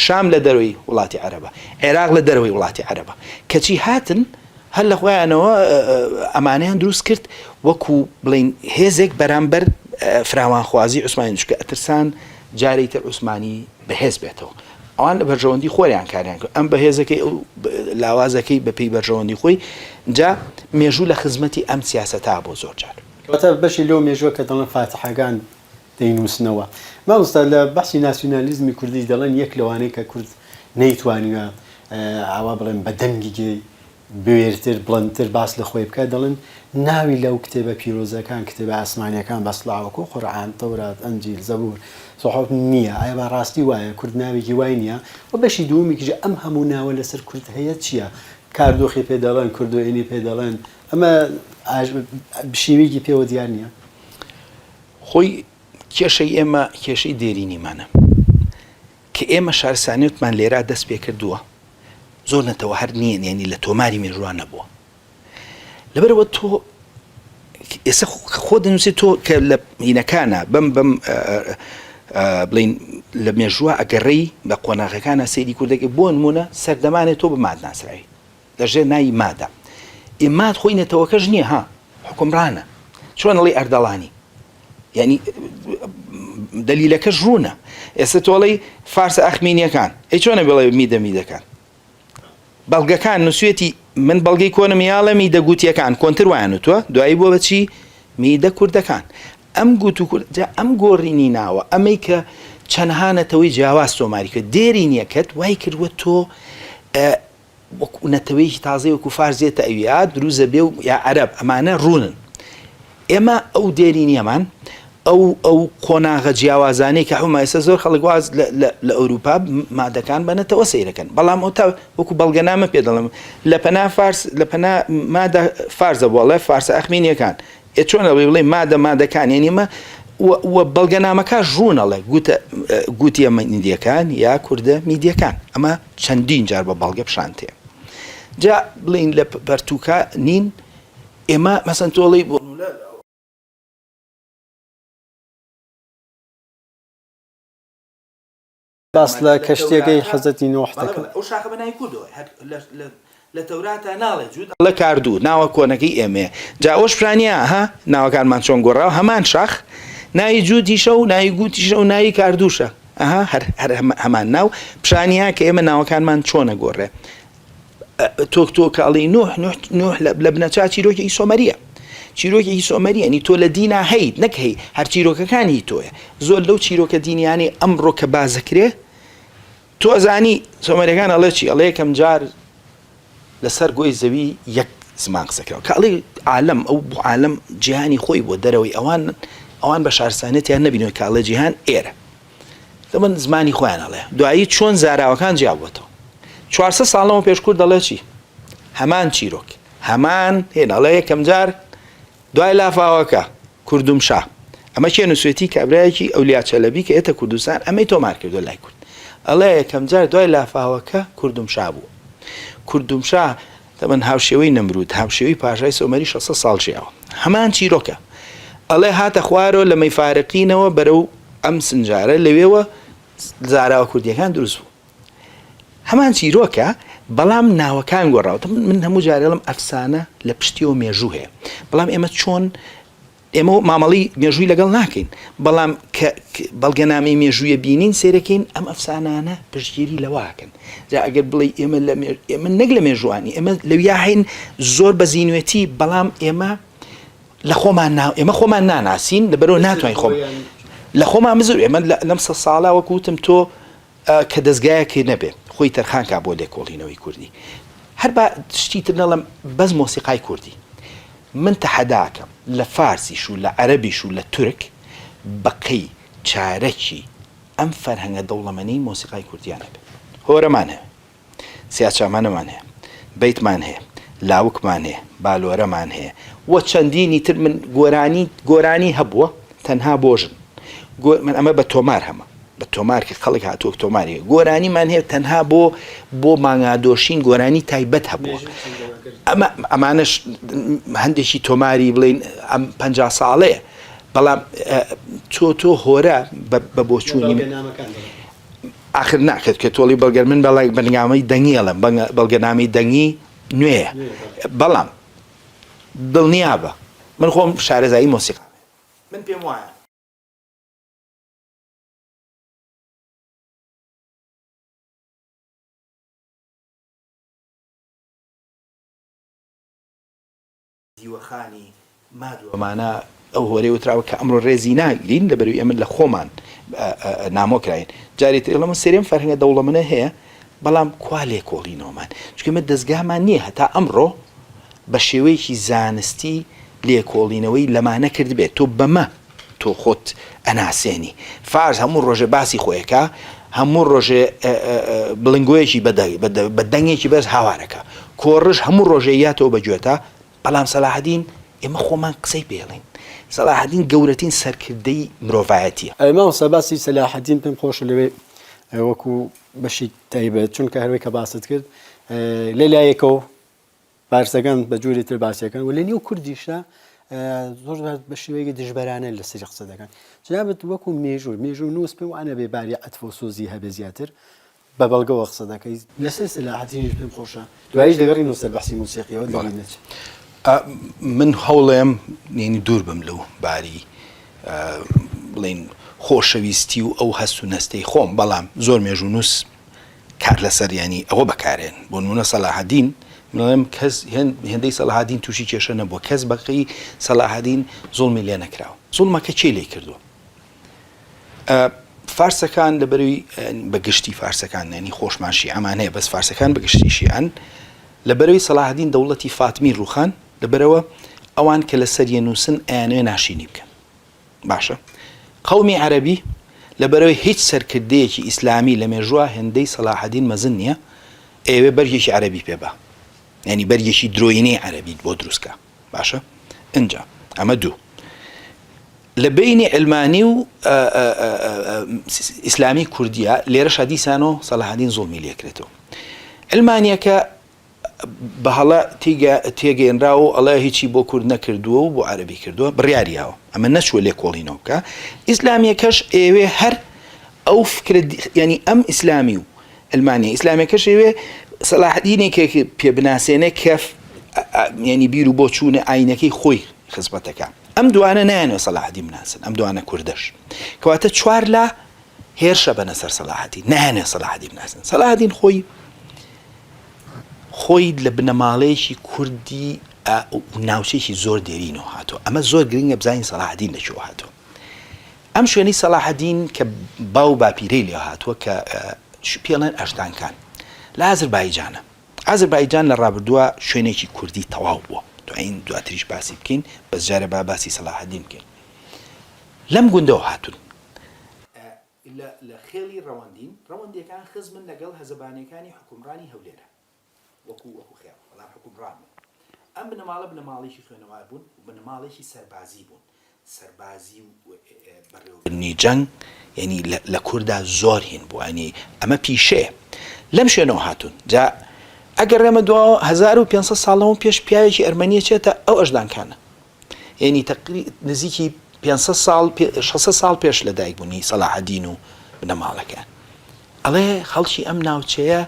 شام لە دەرەوەی وڵاتی عەرەبە عێراق لە دەرەوەی وڵاتی عەرەبە کەچی هاتن هەر لە خۆیانەوە ئەمانەیان دروست کرد وەکو بڵین هێزێک بەرامبەر فراوانخوازی عوسمانی چکە ئەترسان جارێک تر عوسمانی بەهێز بێتەوە ئەوان لە بەرژەوەندی خۆیان کاریان کرد ئەم بەهێزەکەی ئەو لاوازەکەی بەپێی بەرژەوەندی خۆی جا مێژوو لە خزمەتی ئەم سیاسەتا بۆ زۆر جار. کەواتە بەشی لەو مێژووە کە دەڵێن فاتحەکان دەینووسنەوە. مامۆستا لە بەحسی ناسیونالیزمی کوردیش دەڵێن یەک لەوانەی کە کورد نەیتوانیوە ئاوا بڵێن بە دەنگێکی بوێرتر بڵندتر باس لە خۆی بکات دەڵێن ناوی لەو کتێبە پیرۆزەکان کتێبە ئاسمانیەکان بە سڵا وەکو قورئان تەورات ئەنجیل زەبور سوحوف نییە ئایا بە ڕاستی وایە کورد ناوێکی وای نییە و بەشی دووەمیکیش ئەم هەموو ناوە لەسەر کورد هەیە چییە کاردۆخی پێ دەڵێن کوردۆینی پێ دەڵێن ئەمە بشێویەکی پێوە دیار نییە. خۆی کێشەی ئێمە کێشەی دێرینیمانە کە ئێمە شارستانیەتمان لێرا دەست پێ کردووە زۆر نەتەوە هەر نییە یعنی لە تۆماری مێژوان نەبووە لەبەرەوە تۆ ئێستا خۆ دەنووسێت تۆ کە لە هینەکانە بەم بەم بڵین لە مێژووە ئەگەڕێی بە قۆناغەکانە سەیری کوردەکە بۆ نمونە سەردەمانێت تۆ بە ماد ناسراوی لە ژێر ناوی مادە ئێ ماد خۆی نەتەوەکەش نییە ها حکومڕانە چۆن ئەڵێی ئەردەڵانی یعنی دەلیلەکەش ڕوونە ئێستا تۆڵەی فارسە ئەخمینیەکان ئەی چۆنە بڵێ میدە میدەکان بەڵگەکان نووسێتی من بەڵگەی کۆنم یاڵە میدە گوتیەکان کۆنتر وایان وتووە دوایی بووە بەچی میدە کوردەکان ئەم گوت و کورد جا ئەم گۆڕینی ناوە ئەمەی کە چەندها نەتەوەی جیاواز تۆماری کرد دێرینیەکەت وای کردووە تۆ وەکو نەتەوەیەکی تازەی وەکو فارس دێتە ئەوی یا دروزە بێ و یا عەرەب ئەمانە ڕوونن ئێمە ئەو دێرینیەمان ئەو ئەو قۆناغە جیاوازانەی کە حومە ئێستا زۆر خەڵک واز لە ئەوروپا مادەکان بەنەتەوە سەیرەکەن بەڵام ئەو تا وەکو بەڵگەنامە پێ دەڵم لە پەنا فارس لە پەنا مادە فارزە بۆڵێ فارسە ئەخمینیەکان ئێ چۆن ئەڵێی بڵێی مادە مادەکان یانی ئەمە و بەڵگەنامەکاش ڕوون ئەڵێ گوتە گوتیە میدیەکان یا کوردە میدیەکان ئەمە چەندین جار بە بەڵگە پیشان تێ جا بڵین لە پەرتوکە نین ئێمە مەسەن تۆڵی بۆ باس لە کەشتیەکەی حەزرەتی نوح دەکات. ئەو شاخە بە ناوی کوردەوە هەر لە تەوراتا ناڵێ جوود ئەڵێ کاردوو ناوە کۆنەکەی ئێمەیە جا ئەوەش پرانیە ها ناوەکانمان چۆن گۆڕاوە هەمان شاخ ناوی جوودیشە و ناوی گووتیشە و ناوی کاردووشە ئەها هەر هەر هەمان ناو پیشانیە کە ئێمە ناوەکانمان چۆنە گۆڕێ تۆ تۆ کە ئەڵێی نوح نوح نوح لە بنەچا چیرۆکێکی سۆمەریە چیرۆکێکی سۆمەریە نی تۆ لە دینا هەیت نەک هەی هەر چیرۆکەکان هی تۆیە زۆر لەو چیرۆکە دینیانەی ئەمڕۆ کە بازەکرێ تۆ ئەزانی سۆمەریەکان ئەڵێ چی ئەڵێ یەکەم جار لەسەر گۆی زەوی یەک زمان قسەکراوە کە ئەڵێ عالم ئەو بۆ عالم جیهانی خۆی بۆ دەرەوەی ئەوان ئەوان بە شارستانێتیان نەبینەوە کە ئەڵێ جیهان ئێرە دەڵێن زمانی خۆیان ئەڵێ دوایی چۆن زاراوەکان جیا بووەتەوە 400 ساڵ لەمەو پێش کورد دەڵێ چی هەمان چیرۆک هەمان هێن ئەڵێ یەکەم جار دوای لافاوەکە کوردم شا ئەمە کێ نووسێتی کابرایەکی ئەولیا چەلەبی کە ئێتە کوردستان ئەمەی تۆمار کردو لای کورد ئەڵێ یەکەم جار دوای لافاوەکە کوردم شا بوو کوردم شا تەمەن هاوشێوەی نەمرود هاوشێوەی پاشای سۆمەری 600 ساڵ ژیاوە هەمان چیرۆکە ئەڵێ هاتە خوارەوە لە مەیفارقینەوە بەرەو ئەم سنجارە لەوێوە زاراوە کوردیەکان دروست بوو هەمان چیرۆکە بەڵام ناوەکان گۆڕاوە من هەموو جارێڵم ئەفسانە لە پشتیەوە مێژوو هەیە بەڵام ئێمە چۆن ئێمە مامەڵی مێژووی لەگەڵ ناکەین بەڵام کە بەڵگەنامەی مێژوویە بینین سێرەکەین ئەم ئەفسانانە پشتگیری لەواکەن جا ئەگەر بڵێ ئێمە لە ئێمە نەک لە مێژوانی ئێمە لەویا هەین زۆر بە زیینوێتی بەڵام ئێمە لە خۆمان نا ئێمە خۆمان ناناسین لەبەرەوە ناتوانین خۆم لە خۆمان بزر ئێمە لەم سە ساڵە وەکو وتم تۆ کە دەزگایەکی نەبێ خۆی تەرخان کا بۆ لێکۆڵینەوەی کوردی هەر با شتی تر نەڵێم بەس مۆسیقای کوردی من تەحەداکەم لە فارسیش و لە عەرەبیش و لە تورک بەقەی چارەکی ئەم فەرهەنگە دەوڵەمەنەی مۆسیقای کوردیان هەبێ هۆرەمان هەیە سیاچامانەمان هەیە، بەیتمان هەیە، لاوکمان هەیە، بالۆرەمان هەیە و چەندینی تر من گۆرانی گۆرانی هەبووە تەنها بۆ ژن من ئەمە بە تۆمار هەمە بە تۆمار کە خەڵک هاتووە تۆماری گۆرانیمان هەیە تەنها بۆ بۆ مانگادۆشین گۆرانی تایبەت هەبووە ئەمە ئەمانەش هەندێکی تۆماری بڵین ئەم پ ساڵەیە بەڵام تۆ تۆ هۆرە بە بۆچوونی من ئاخر ناکرێت کە تۆڵی بەڵگەر من بەڵای بەنگامەی دەنگی ئەڵێم بەڵگەنامەی دەنگی نوێیە بەڵام دڵنیابە من خۆم شارەزایی مۆسیقا من پێم وایە. دیوەخانی ماد و ئەمانە ئەو هۆرەی وتراوە کە ئەمڕۆ ڕێزی ناگرین لەبەرئەوەی ئێمە لە خۆمان نامۆ کراین جارێ تر ئەڵێم سەیرێم فەرهەنگە دەوڵەمەنە هەیە بەڵام کوا لێکۆڵینەوەمان چونکە ئێمە دەزگامان نییە هەتا ئەمڕۆ بە شێوەیەکی زانستی لێکۆڵینەوەی لەمانە کردبێت تۆ بەمە تۆ خۆت ئەناسێنی فارس هەموو ڕۆژێ باسی خۆیەکە هەموو ڕۆژێ بڵنگۆیەکی بە دەنگێکی بەرز هاوارەکە کۆڕش هەموو ڕۆژێ یاتەوە بە گوێتە بەڵام سەلاحەدین ئێمە خۆمان قسەی پێڵین سەلاحەدین گەورەترین سەرکردەی مرۆڤایەتیە. ئەرێ مامۆستا باسی سەلاحەدین پێم خۆشە لەوێ وەکو بەشی تایبەت چونکە هەروەی کە باست کرد لە لایەکەوە فارسەکان بە جۆری تر باسیەکەن و لە نێو کوردیشدا زۆر جار بە شێوەیەکی دژبەرانە لەسەری قسە دەکەن جنابت وەکو مێژوو مێژوو نووس پێم وانە بێ باری عەتف و سۆزی هەبێ زیاتر بە بەڵگەوە قسە دەکەی لەسەر سەلاحەدینیش پێم خۆشە دواییش دەگەڕینەوە سەر بەحسی مۆسیقیەوە لەبیر نەچێت. من هەوڵێم یعنی دوور بم لەو باری بڵین خۆشەویستی و ئەو هەست و نەستەی خۆم بەڵام زۆر مێژوونووس کار لەسەر یانی ئەوە بەکارێن بۆ نمونە سەلاحەدین من ئەڵێم کەس هێندەی سەلاحەدین تووشی کێشە نەبووە کەس بەقی سەلاحەدین زوڵمی لێ نەکراوە زوڵمەکە کێ لێ کردووە فارسەکان لە بەروی بە گشتی فارسەکان ینی خۆشمان شیعەمان هەیە بەس فارسەکان بە گشتی شیعەن لە بەرەوی سەلاحەدین دەوڵەتی فاتمی ڕوخان لەبەرەوە ئەوان کە لەسەر یەنووسن ئەیانەوێ ناشینی بکەن باشە قەومی عەرەبی لەبەرئەوەی هیچ سەرکردەیەکی ئیسلامی لە مێژووا هێندەی سەلاحەدین مەزن نییە ئەیەوێ بەرگێکی عەرەبی پێ با یعنی بەرگێکی درۆینەی عەرەبی بۆ دروست کا باشە ئینجا ئەمە دوو لە بینی علمانی و ئیسلامی کوردیە لێرەشا دیسانۆ سەلاحەدین زوڵمی لێکرێتەوە علمانیەکە بە هەڵە تێگەیەنراوە و ئەڵێ هیچی بۆ کورد نەکردووە و بۆ عەرەبی کردووە، بڕیاری یاوە ئەمە نەچووە لێکۆڵینەوە بکا، ئیسلامییەکەش ئەیەوێ هەر. ئەو فکرە یانی ئەم ئیسلامی و ئەلمانیا ئیسلامیەکەش ئەوێ سەلاحەدینێکێک پێ بناسێنێ کە یانی بیر و بۆچوونە ئاینەکەی خۆی خزمەتەکە ئەم دوانە نایەنەوە سەلاحەدین بناسن ئەم دوانە کوردەش کەواتە چوار لا هێرشە بەنە سەر سەلاحەدین نایەنێ سەلاحەدین بناسن سەلاحەدین خۆی خۆی لە بنەماڵەیەکی کوردی ناوچێکی زۆر دێرینەوە هاتووە ئەمە زۆر گرنگە بزانین سەلاحەدین لە کوێوە هاتووە ئەم شوێنەی سەڵاحەدین کە باو و باپیرەی لێ هاتووە کە پێڵێن ئەشدانکان لە ئازربایجانە. ئازربایجان لە ڕابردووە شوێنێکی کوردی تەواو بووە. دوایین دواتریش باسی بکەین بەس جارێ با باسی سەڵاحەدین بکەین. لەم گوندەوە هاتوون. لە خێڵی ڕەوەندین، ڕەوەندیەکان خزمن لەگەڵ هەزەبانیەکانی حوکمڕانی هەولێرە. وەکو وەکو خێڵ بەڵام حوکمڕان بوون. ئەم بنەماڵە بنەماڵەیەکی خوێنەوار بوون و بنەماڵێکی سەربازی بوون. سەربازی و بەڕێوەبردنی جەنگ یانی لە کوردا زۆر هین بووە یانی ئەمە پیشەیە. لەم شوێنەوە هاتوون. جا ئەگەڕێمە دواوە 1500 ساڵ لەمەو پێش پیاوێکی ئەرمەنی ئەچێتە ئەو ئەژدانکانە. یانی تەقری نزیکی 500 ساڵ 600 ساڵ پێش لە دایک بوونی سەلاحەدین و بنەماڵەکەیان. ئەڵێ خەڵکی ئەم ناوچەیە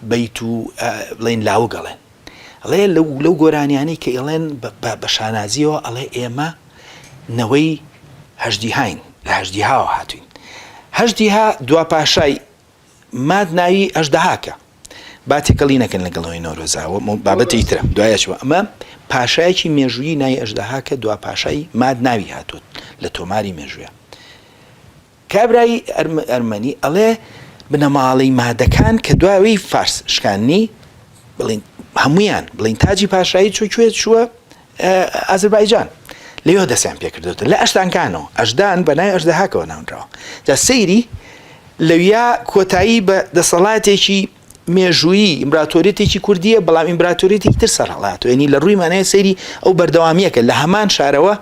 بەیت و بڵێن لاوک ئەڵێن. ئەڵێ لەو گۆرانیانەی کە ئەڵێن بە شانازیەوە ئەڵێ ئێمە نەوەی هەژدیهاین لە هەژدیهاوە هاتوین. هەژدیها دوا پاشای ماد ناوی ئەژدەهاکە. با تێکەڵی نەکەن لەگەڵ ئەوەی نەورۆزا بابەتی ترە دوایە چوە ئەمە پاشایەکی مێژوویی ناوی ئەژدەهاکە دوا پاشای ماد ناوی هاتووە لە تۆماری مێژوویە. کابرای ئەرمەنی ئەڵێ بنەماڵەی مادەکان کە دواوی فارس شکاننی بڵین هەمویان بڵین تاجی پاشایی چۆ کوێ چووە ئازربایجان لەوێ دەستیان پێکردوتە لە ئەشتانکانەوە ئەشدان بە ناوی ئەژدەهاکەوە ناونراوە جا سەیری لەویا کۆتایی بە دەسەڵاتێکی مێژوویی ئیمبراتۆریەتێکی کوردیە بەڵام ئیمبراتۆریەتێکی تر سەرهەڵاتوە یعنی لە ڕووی مانای سەیری ئەو بەردەوامیەکە لە هەمان شارەوە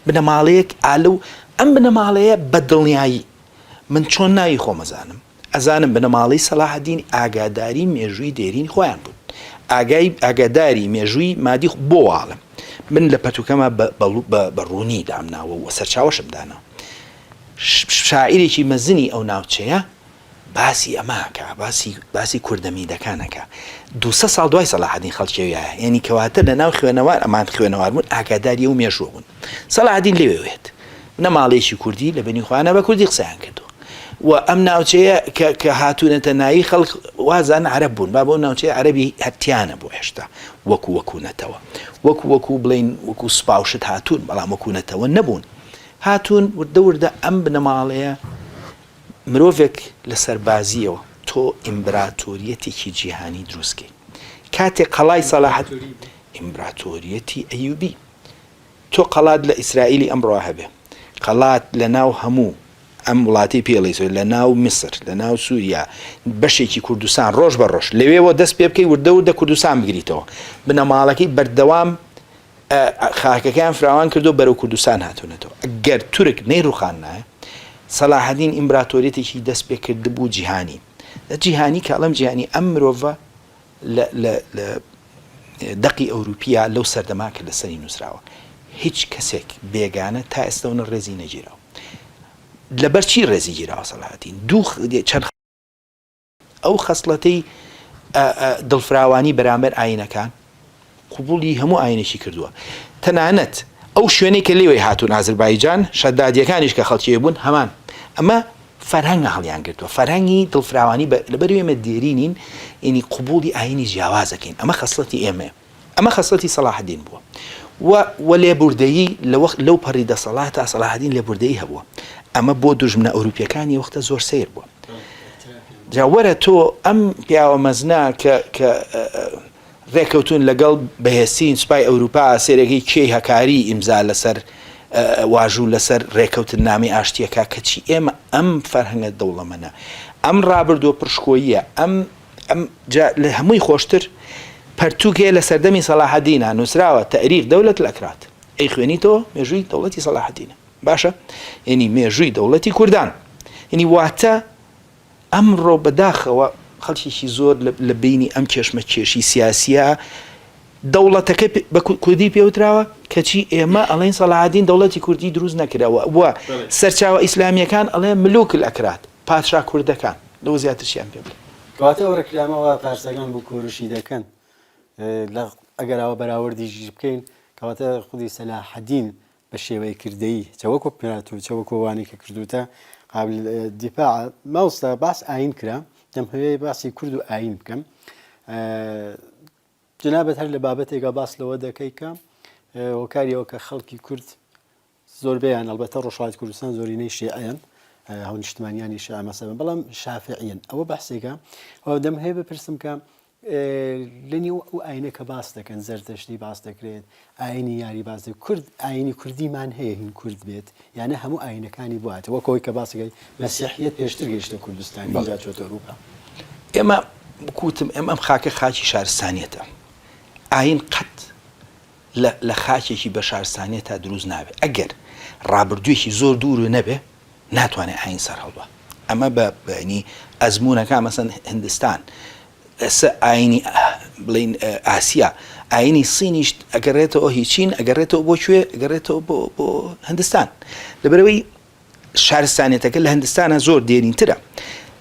بنەماڵەیەک ئالە و ئەم بنەماڵەیە بە دڵنیایی من چۆن ناوی خۆم ئەزانم ئەزانم بنەماڵەی سەلاحەدین ئاگاداری مێژووی دێرین خۆیان بوون ئاگای ئاگاداری مێژووی مادی بۆ واڵم من لە پەرتوکەمە بە ڕوونی دامناوە و سەرچاوەشم دانا شاعیرێکی مەزنی ئەو ناوچەیە باسی ئەمە ئەکا باسی باسی کوردە میدەکان ئەکا دوسە ساڵ دوای سەلاحەدین خەڵکی ئەویایە یعنی کەواتە لە ناو خوێنەوار ئەمان خوێنەوار بوون ئاگاداری ئەو مێژووە بوون سەلاحەدین لەوێ وێت بنەماڵەیەکی کوردی لە بەنی خۆیانە بە کوردی قسەیان کردووە و ئەم ناوچەیە کە کە هاتوونەتە ناوی خەڵک وازان عەرەب بوون با بۆ ناوچەی عەرەبی هەتیانە بۆ هێشتا وەکو وەکو نەتەوە وەکو وەکو بڵین وەکو سوپاوشت هاتوون بەڵام وەکو نەتەوە نەبوون هاتوون وردە وردە ئەم بنەماڵەیە مرۆڤێک لە سەربازییەوە تۆ ئیمبراتۆریەتێکی جیهانی دروست کەی کاتێک قەڵای سەلاحەد ئیمبراتۆریەتی ئەیوبی تۆ قەڵات لە ئیسرائیلی ئەمڕۆ هەبێ قەڵات لە ناو هەموو ئەم وڵاتی پێڵی لە ناو میسر لە ناو سووریا بەشێکی کوردستان ڕۆژ بە ڕۆژ لەوێوە دەست پێ بکەی وردە وردە کوردستان بگریتەوە بنەماڵەکەی بەردەوام خاکەکەیان فراوان کردو بەرەو کوردستان هاتوونەتەوە. گەر تورک نەیڕوخاندنایە، سەلاحەدین ئیمبراتۆریەتێکی دەست پێ کردبوو جیهانی. لە جیهانی کە ئەڵێم جیهانی ئەم مرۆڤە لە لە لە دەقی ئەوروپیا لەو سەردەما کە لەسەری نووسراوە هیچ کەسێک بێگانە تا ئێستەونە ڕێزی نەگیراوە. لەبەر چی ڕێزی گیراوە سەلاحەدین؟ دوو چەند ئەو خەسڵەتەی دڵفراوانی بەرامبەر ئاینەکان قبوڵی هەموو ئاینێکی کردووە تەنانەت ئەو شوێنەی کە لێوەی هاتوون ئازربایجان شەدادیەکانیش کە خەڵکی بوون هەمان ئەمە فەرهەنگە هەڵیان گرتووە فەرهەنگی دڵفراوانی لەبەر ئێمە دێرینین ینی قبوڵی ئاینی جیاوازەکەین ئەمە خەسڵەتی ئێمەیە ئەمە خەسڵەتی سەڵاحەدین بووە و و لێبوردەیی لە وەخت لەو پەڕی دەسەڵاتا سەڵاحەدین لێبوردەیی هەبووە ئەمە بۆ دوژمنە ئەوروپیەکانی وەختە زۆر سەیر بووە جا وەرە تۆ ئەم پیاوە مەزنە کە کە ڕێکەوتون لەگەڵ بەهێزترین سوپای ئەوروپا سێرەکەی کێی هەکاری ئیمزا لەسەر واژوو لەسەر ڕێکەوتننامەی ئاشتیەکە کەچی ئێمە ئەم فەرهەنگە دەوڵەمەنە ئەم ڕابردووە پڕشکۆییە ئەم ئەم جا لە هەمووی خۆشتر پەرتووک هەیە لە سەردەمی سەلاحەدینە نووسراوە تاریخ دەولەت الاکراد ئەیخوێنیتەوە مێژووی دەوڵەتی سەلاحەدینە باشە یعنی مێژووی دەوڵەتی کوردان یعنی واتە ئەمڕۆ بەداخەوە خەڵکێکی زۆر لە بینی ئەم کێشمە کێشی سیاسیە. دەوڵەتەکە بە کوردی پێوتراوە کەچی ئێمە ئەڵێن سەڵاحەدین دەوڵەتی کوردی دروست نەکراوە و سەرچاوە ئیسلامیەکان ئەڵێن ملوک الاکراد پادشا کوردەکان لەوە زیاتر چیان پێ بڵێ. کەواتە ئەو ڕێکلامە وا فارسەکان بۆ کۆرشی دەکەن لە ئەگەر ئاوا بەراوردیش بکەین کەواتە خودی سەلاحەدین بە شێوەی کردەیی چە وەکو پێراتور چە وەکو ئەوانەی کە کردوتە قابل دیفاع ماوستا باس ئاین کرا دەمهەوێ باسی کورد و ئاین بکەم جنابت هەر لە بابەتێکا باس لەوە دەکەی کە هۆکاری ئەوە کە خەڵکی کورد زۆربەیان ئەڵبەتە ڕۆژهەڵاتی کوردستان زۆرینەی شیعەیان هاونیشتمانیانی شیعە مەسەبن بەڵام شافعیەن ئەوە بەحسێکە ئەو دەم هەیە بپرسم کە لە نێو ئەو ئاینە کە باس دەکەن زەردەشتی باس دەکرێت ئاینی یاری باس دەکرێت کورد ئاینی کوردیمان هەیە هین کورد بێت یانە هەموو ئاینەکانی بواتە وەک ئەوەی کە باسەکەی مەسیحیەت پێشتر گەیشتە کوردستان ئینجا چۆتە ئەوروپا. ئێمە وەکو وتم ئێمە ئەم خاکە خاکی شارستانیەتە ئاین قەت لە لە خاکێکی بە شارستانیەتا دروست نابێ ئەگەر ڕابردوویەکی زۆر دوور نەبێ ناتوانێ ئاین سەرهەڵبا ئەمە بە بەنی ئەزموونەکان مەسەن هندستان ئێستا ئاینی بڵین ئاسیا ئاینی سینیش ئەگەڕێتەوە هی چین ئەگەڕێتەوە بۆ کوێ ئەگەڕێتەوە بۆ بۆ هندستان لەبەرەوەی شارستانیەتەکە لە هندستانە زۆر دێرینترە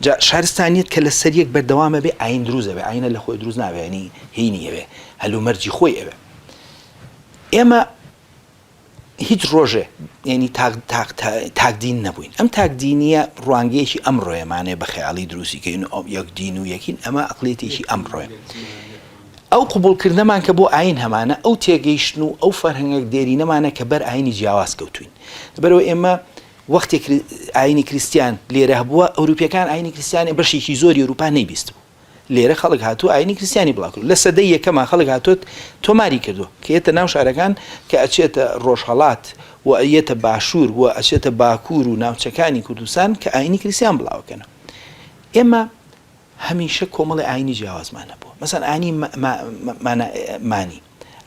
جا شارستانیت کە لە سەر یەک بەردەوامە بێ ئاین دروست ئەبێ ئاینە لە خۆی دروست نابێ ینی هینی ئەوێ هەلومەرجی خۆی ئەوێ ئێمە هیچ ڕۆژێ یعنی تاک تاک تاک دین نەبووین ئەم تاک دینیە ڕوانگەیەکی ئەمڕۆیەمانێ بە خەیاڵی دروستی کەین و یەک دین و یەکین ئەمە ئەقلیەتێکی ئەمڕۆیە ئەو قبوڵکردنەمان کە بۆ ئاین هەمانە ئەو تێگەیشتن و ئەو فەرهەنگە دێرینەمانە کە بەر ئاینی جیاواز کەوتوین لەبەرئەوە ئێمە وەختێک ئاینی کریستیان لێرە هەبووە ئەوروپیەکان ئاینی کریستیانی بەشێکی زۆری ئەوروپا نەیبیستبوو لێرە خەڵک هاتوو ئاینی کریستیانی بڵاو کرد لە سەدەی یەکەما خەڵک هاتووە تۆماری کردووە کە یەتە ناو شارەکان کە ئەچێتە ڕۆژهەڵات و ئەیەتە باشوور و ئەچێتە باکوور و ناوچەکانی کوردستان کە ئاینی کریستیان بڵاوەکەنەوە ئێمە هەمیشە کۆمەڵی ئاینی جیاوازمان هەبووە مەسەن ئاینی مانی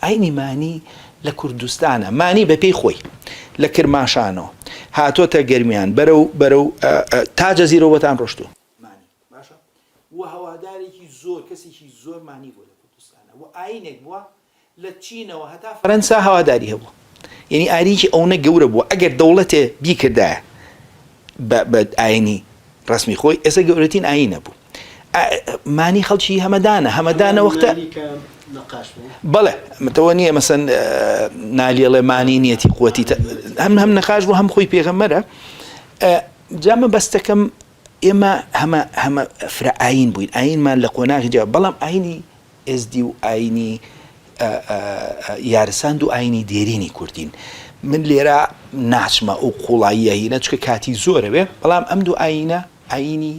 ئاینی مانی لە کوردستانە مانی بە پێی خۆی لە کرماشانەوە هاتۆتە گەرمیان بەرەو بەرەو تا جەزیرەوەتان ڕۆشتووە مانی باشە و هەوادارێکی زۆر کەسێکی زۆر مانی بووە لە کوردستانە و ئاینێک بووە لە چینەوە هەتا فەرەنسا هەواداری هەبوو یعنی ئاینێکی ئەونە گەورە بووە ئەگەر دەوڵەتێ بیکردایە بە بە ئاینی ڕسمی خۆی ئێستا گەورەترین ئاینە بوو مانی خەڵکی هەمەدانە هەمەدانە وەختە بەڵێ متەوە نییە مەسەن نالیڵێ مانی نیەتی قوتی هەم هەم نەقاش بوو هەم خۆی پێغەمەرە جا مەبەستەکەم ئێمە هەمە هەمە فرە ئاین بووین ئاینمان لە قۆناغی جیا بەڵام ئاینی ئێزدی و ئاینی یارسان دوو ئاینی دێرینی کوردین من لێرە ناچمە ئەو قوڵاییە هینە چکە کاتی زۆرەوێ بەڵام ئەم دوو ئاینە ئاینی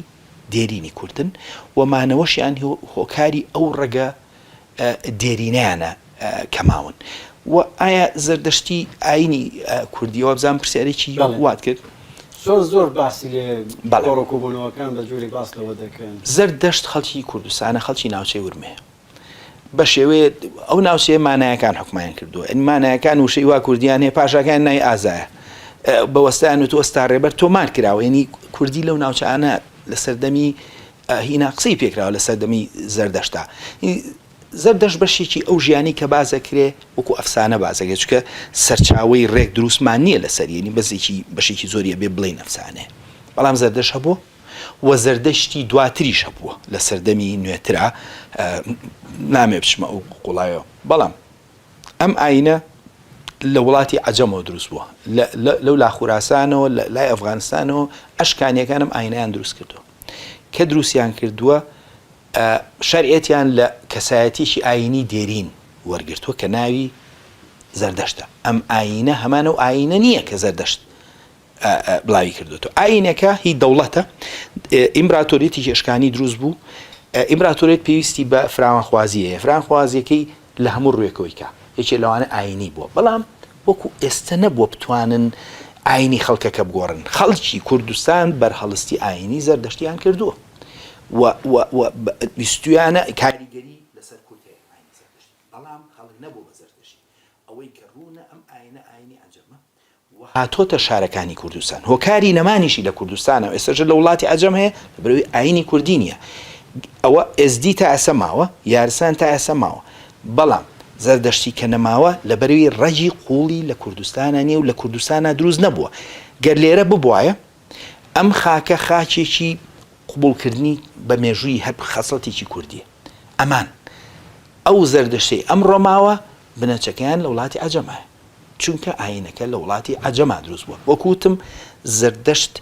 دێرینی کوردن و مانەوەشیان هۆکاری ئەو ڕەگە دێرینەیانە کە ماون و ئایا زەردەشتی ئاینی کوردی وابزانم پرسیارێکی وات کرد زۆر زۆر باسی لێ کۆڕ و کۆبوونەوەکان بە جۆرێک باس لەوە دەکەن. زەردەشت خەڵکی کوردستانە خەڵکی ناوچەی ورمێ بە شێوەیە ئەو ناوچەیە مانایەکان حکومایان کردووە ئەنی مانایەکان وشەی وا کوردیان هەیە پاشاکان نای ئازایە بە وەستایان و وەستا ڕێبەر تۆمار کراوە یعنی کوردی لەو ناوچانە لە سەردەمی هینا قسەی پێکراوە لە سەردەمی زەردەشتا. زەردەشت بەشێکی ئەو ژیانەی کە باس ئەکرێ وەکو ئەفسانە باس ئەکرێ چونکە سەرچاوەی ڕێک دروستمان نییە لەسەری یعنی بەزێکی بەشێکی زۆری ئەبێ بڵێین ئەفسانەیە بەڵام زەردەشت هەبووە و زەردەشتی دواتریش هەبووە لە سەردەمی نوێترا نامێ بچمە ئەو قوڵایەوە بەڵام ئەم ئاینە لە وڵاتی عەجەمەوە دروست بووە لەو لا خوراسانەوە لای ئەفغانستانەوە ئەشکانیەکان ئەم ئاینیان دروست کردووە کە دروستیان کردووە شەرعێتیان لە کەسایەتیەکی ئاینی دێرین وەرگرتووە کە ناوی زەردەشتە ئەم ئاینە هەمان ئەو ئاینە نییە کە زەردەشت بڵاوی کردوێتەوە ئاینەکە هی دەوڵەتە ئیمبراتۆریەتی ئەشکانی دروست بوو ئیمبراتۆریەت پێویستی بە فراوانخوازی هەیە فراوانخوازیەکەی لە هەموو ڕووێکەوەی کە یەکێ لەوانە ئاینی بووە بەڵام وەکو ئێستە نەبووە بتوانن ئاینی خەڵکەکە بگۆڕن خەڵکی کوردستان بەرهەڵستی ئاینی زەردەشتیان کردووە و و و ویستویانە کاریگەری لەسەر کورد هەیە ئاینی زەردەشتی بەڵام خەڵک نەبوو بە زەردەشتی ئەوەی کە ڕوونە ئەم ئاینە ئاینی عەجەمە و هاتۆتە شارەکانی کوردستان هۆکاری نەمانیشی لە کوردستانە و ئێستاش لە وڵاتی عەجەم هەیە لەبەرئەوەی ئاینی کوردی نییە ئەوە ئێزدی تا ئێستا ماوە یارسان تا ئێستا ماوە بەڵام. زەردەشتی کە نەماوە لەبەرئەوەی ڕەگی قووڵی لە کوردستانا نییە و لە کوردستانا دروست نەبووە. گەر لێرە ببوایە ئەم خاکە خاکێکی قبوڵکردنی بە مێژووی هەر خەسڵەتێکی کوردییە. ئەمان ئەو زەردەشتەی ئەمڕۆ ماوە بنەچەکەیان لە وڵاتی عەجەمایە. چونکە ئایینەکە لە وڵاتی عەجەما دروست بووە. وەک وتم زەردەشت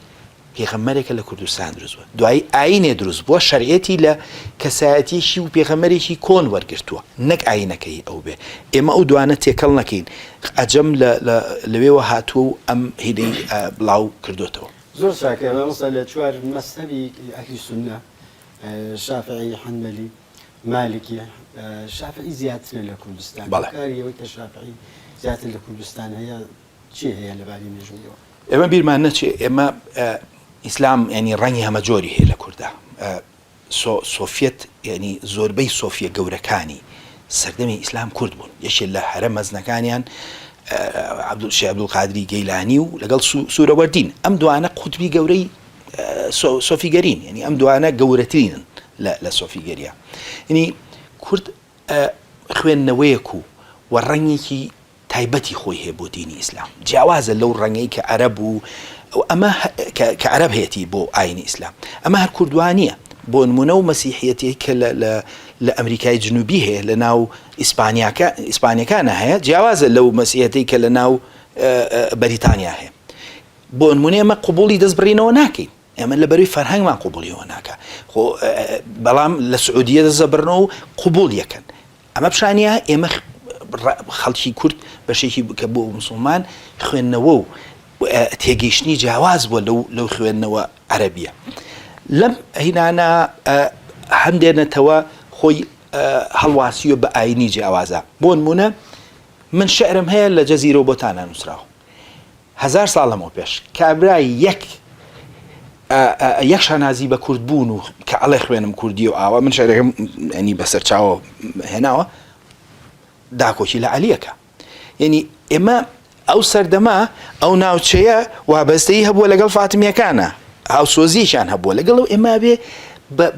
پێغەمبەرێکە لە کوردستان دروست بووە دوایی ئاینێ دروست بووە شەرعێتی لە کەسایەتیەکی و پێغەمبەرێکی کۆن وەرگرتووە نەک ئاینەکەی ئەو بێ ئێمە ئەو دوانە تێکەڵ نەکەین عەجەم لە لەوێوە هاتووە و ئەم هینەی بڵاو کردوتەوە. زۆر چاکە مامۆستا لە چوار مەزهەبی ئەهلی سوننە شافعی حەنبەلی مالکی شافعی زیاترە لە کوردستان بەڵێ. هۆکاری ئەوەی کە شافعی زیاتر لە کوردستان هەیە چی هەیە لە باری مێژوویەوە؟ ئێمە بیرمان نەچێ ئێمە ئیسلام یانی ڕەنگی هەمە جۆری هەیە لە کوردا سۆفیەت یانی زۆربەی سۆفیە گەورەکانی سەردەمی ئیسلام کورد بوون یەکێ لە هەرە مەزنەکانیان شێخ عەبدولقادری گەیلانی و لەگەڵ سورەوەردین ئەم دوانە قوتبی گەورەی سۆفیگەرین یعنی ئەم دوانە گەورەترینن لە سۆفیگەریە یعنی کورد خوێندنەوەیەک و و ڕەنگێکی تایبەتی خۆی هەیە بۆ دینی ئیسلام جیاوازە لەو ڕەنگەی کە عەرەب و ئەمە کە عەرەب هەیەتی بۆ ئاینی ئیسلام ئەمە هەر کوردوانیە بۆ نمونە و مەسیحیەتی کە لە لە لە ئەمریکای جنوبی هەیە لە ناو ئیسپانیاکە ئیسپانیەکانە هەیە جیاوازە لەو مەسیحەتی کە لە ناو بەریتانیا هەیە بۆ نمونە ئێمە قوبولی دەست بڕینەوە ناکەین ئێمە لە بەروی فەرهەنگمان قوبولیەوە ناکە خۆ بەڵام لە سعودیە دەزەبرنەوە و قوبول یەکەن ئەمە پیشانیە ئێمە خەڵکی کورد بەشێکی کە بۆ مسوڵمان خوێندنەوە و تێگەیشتنی جیاواز بووە لەو لەو خوێندنەوە عەرەبیە لەم هینانە هەندێ نەتەوە خۆی هەڵواسیوە بە ئاینی جیاوازە بۆ نمونە من شعرم هەیە لە جەزیرە و بۆتانە نووسراوە هەزار ساڵ لەمەو پێش کابرای یەک یەک شانازی بە کورد بوون و کە ئەڵێ خوێنم کوردی و ئاوا من شعرەکەم ینی بەسەر چاوە هێناوە داکۆکی لە عەلیەکە یعنی ئێمە ئەو سەردەمە ئەو ناوچەیە وابەستەی هەبووە لەگەڵ فاتمیەکانە هاوسۆزییان هەبووە لەگەڵ ئەو ئێمە بێ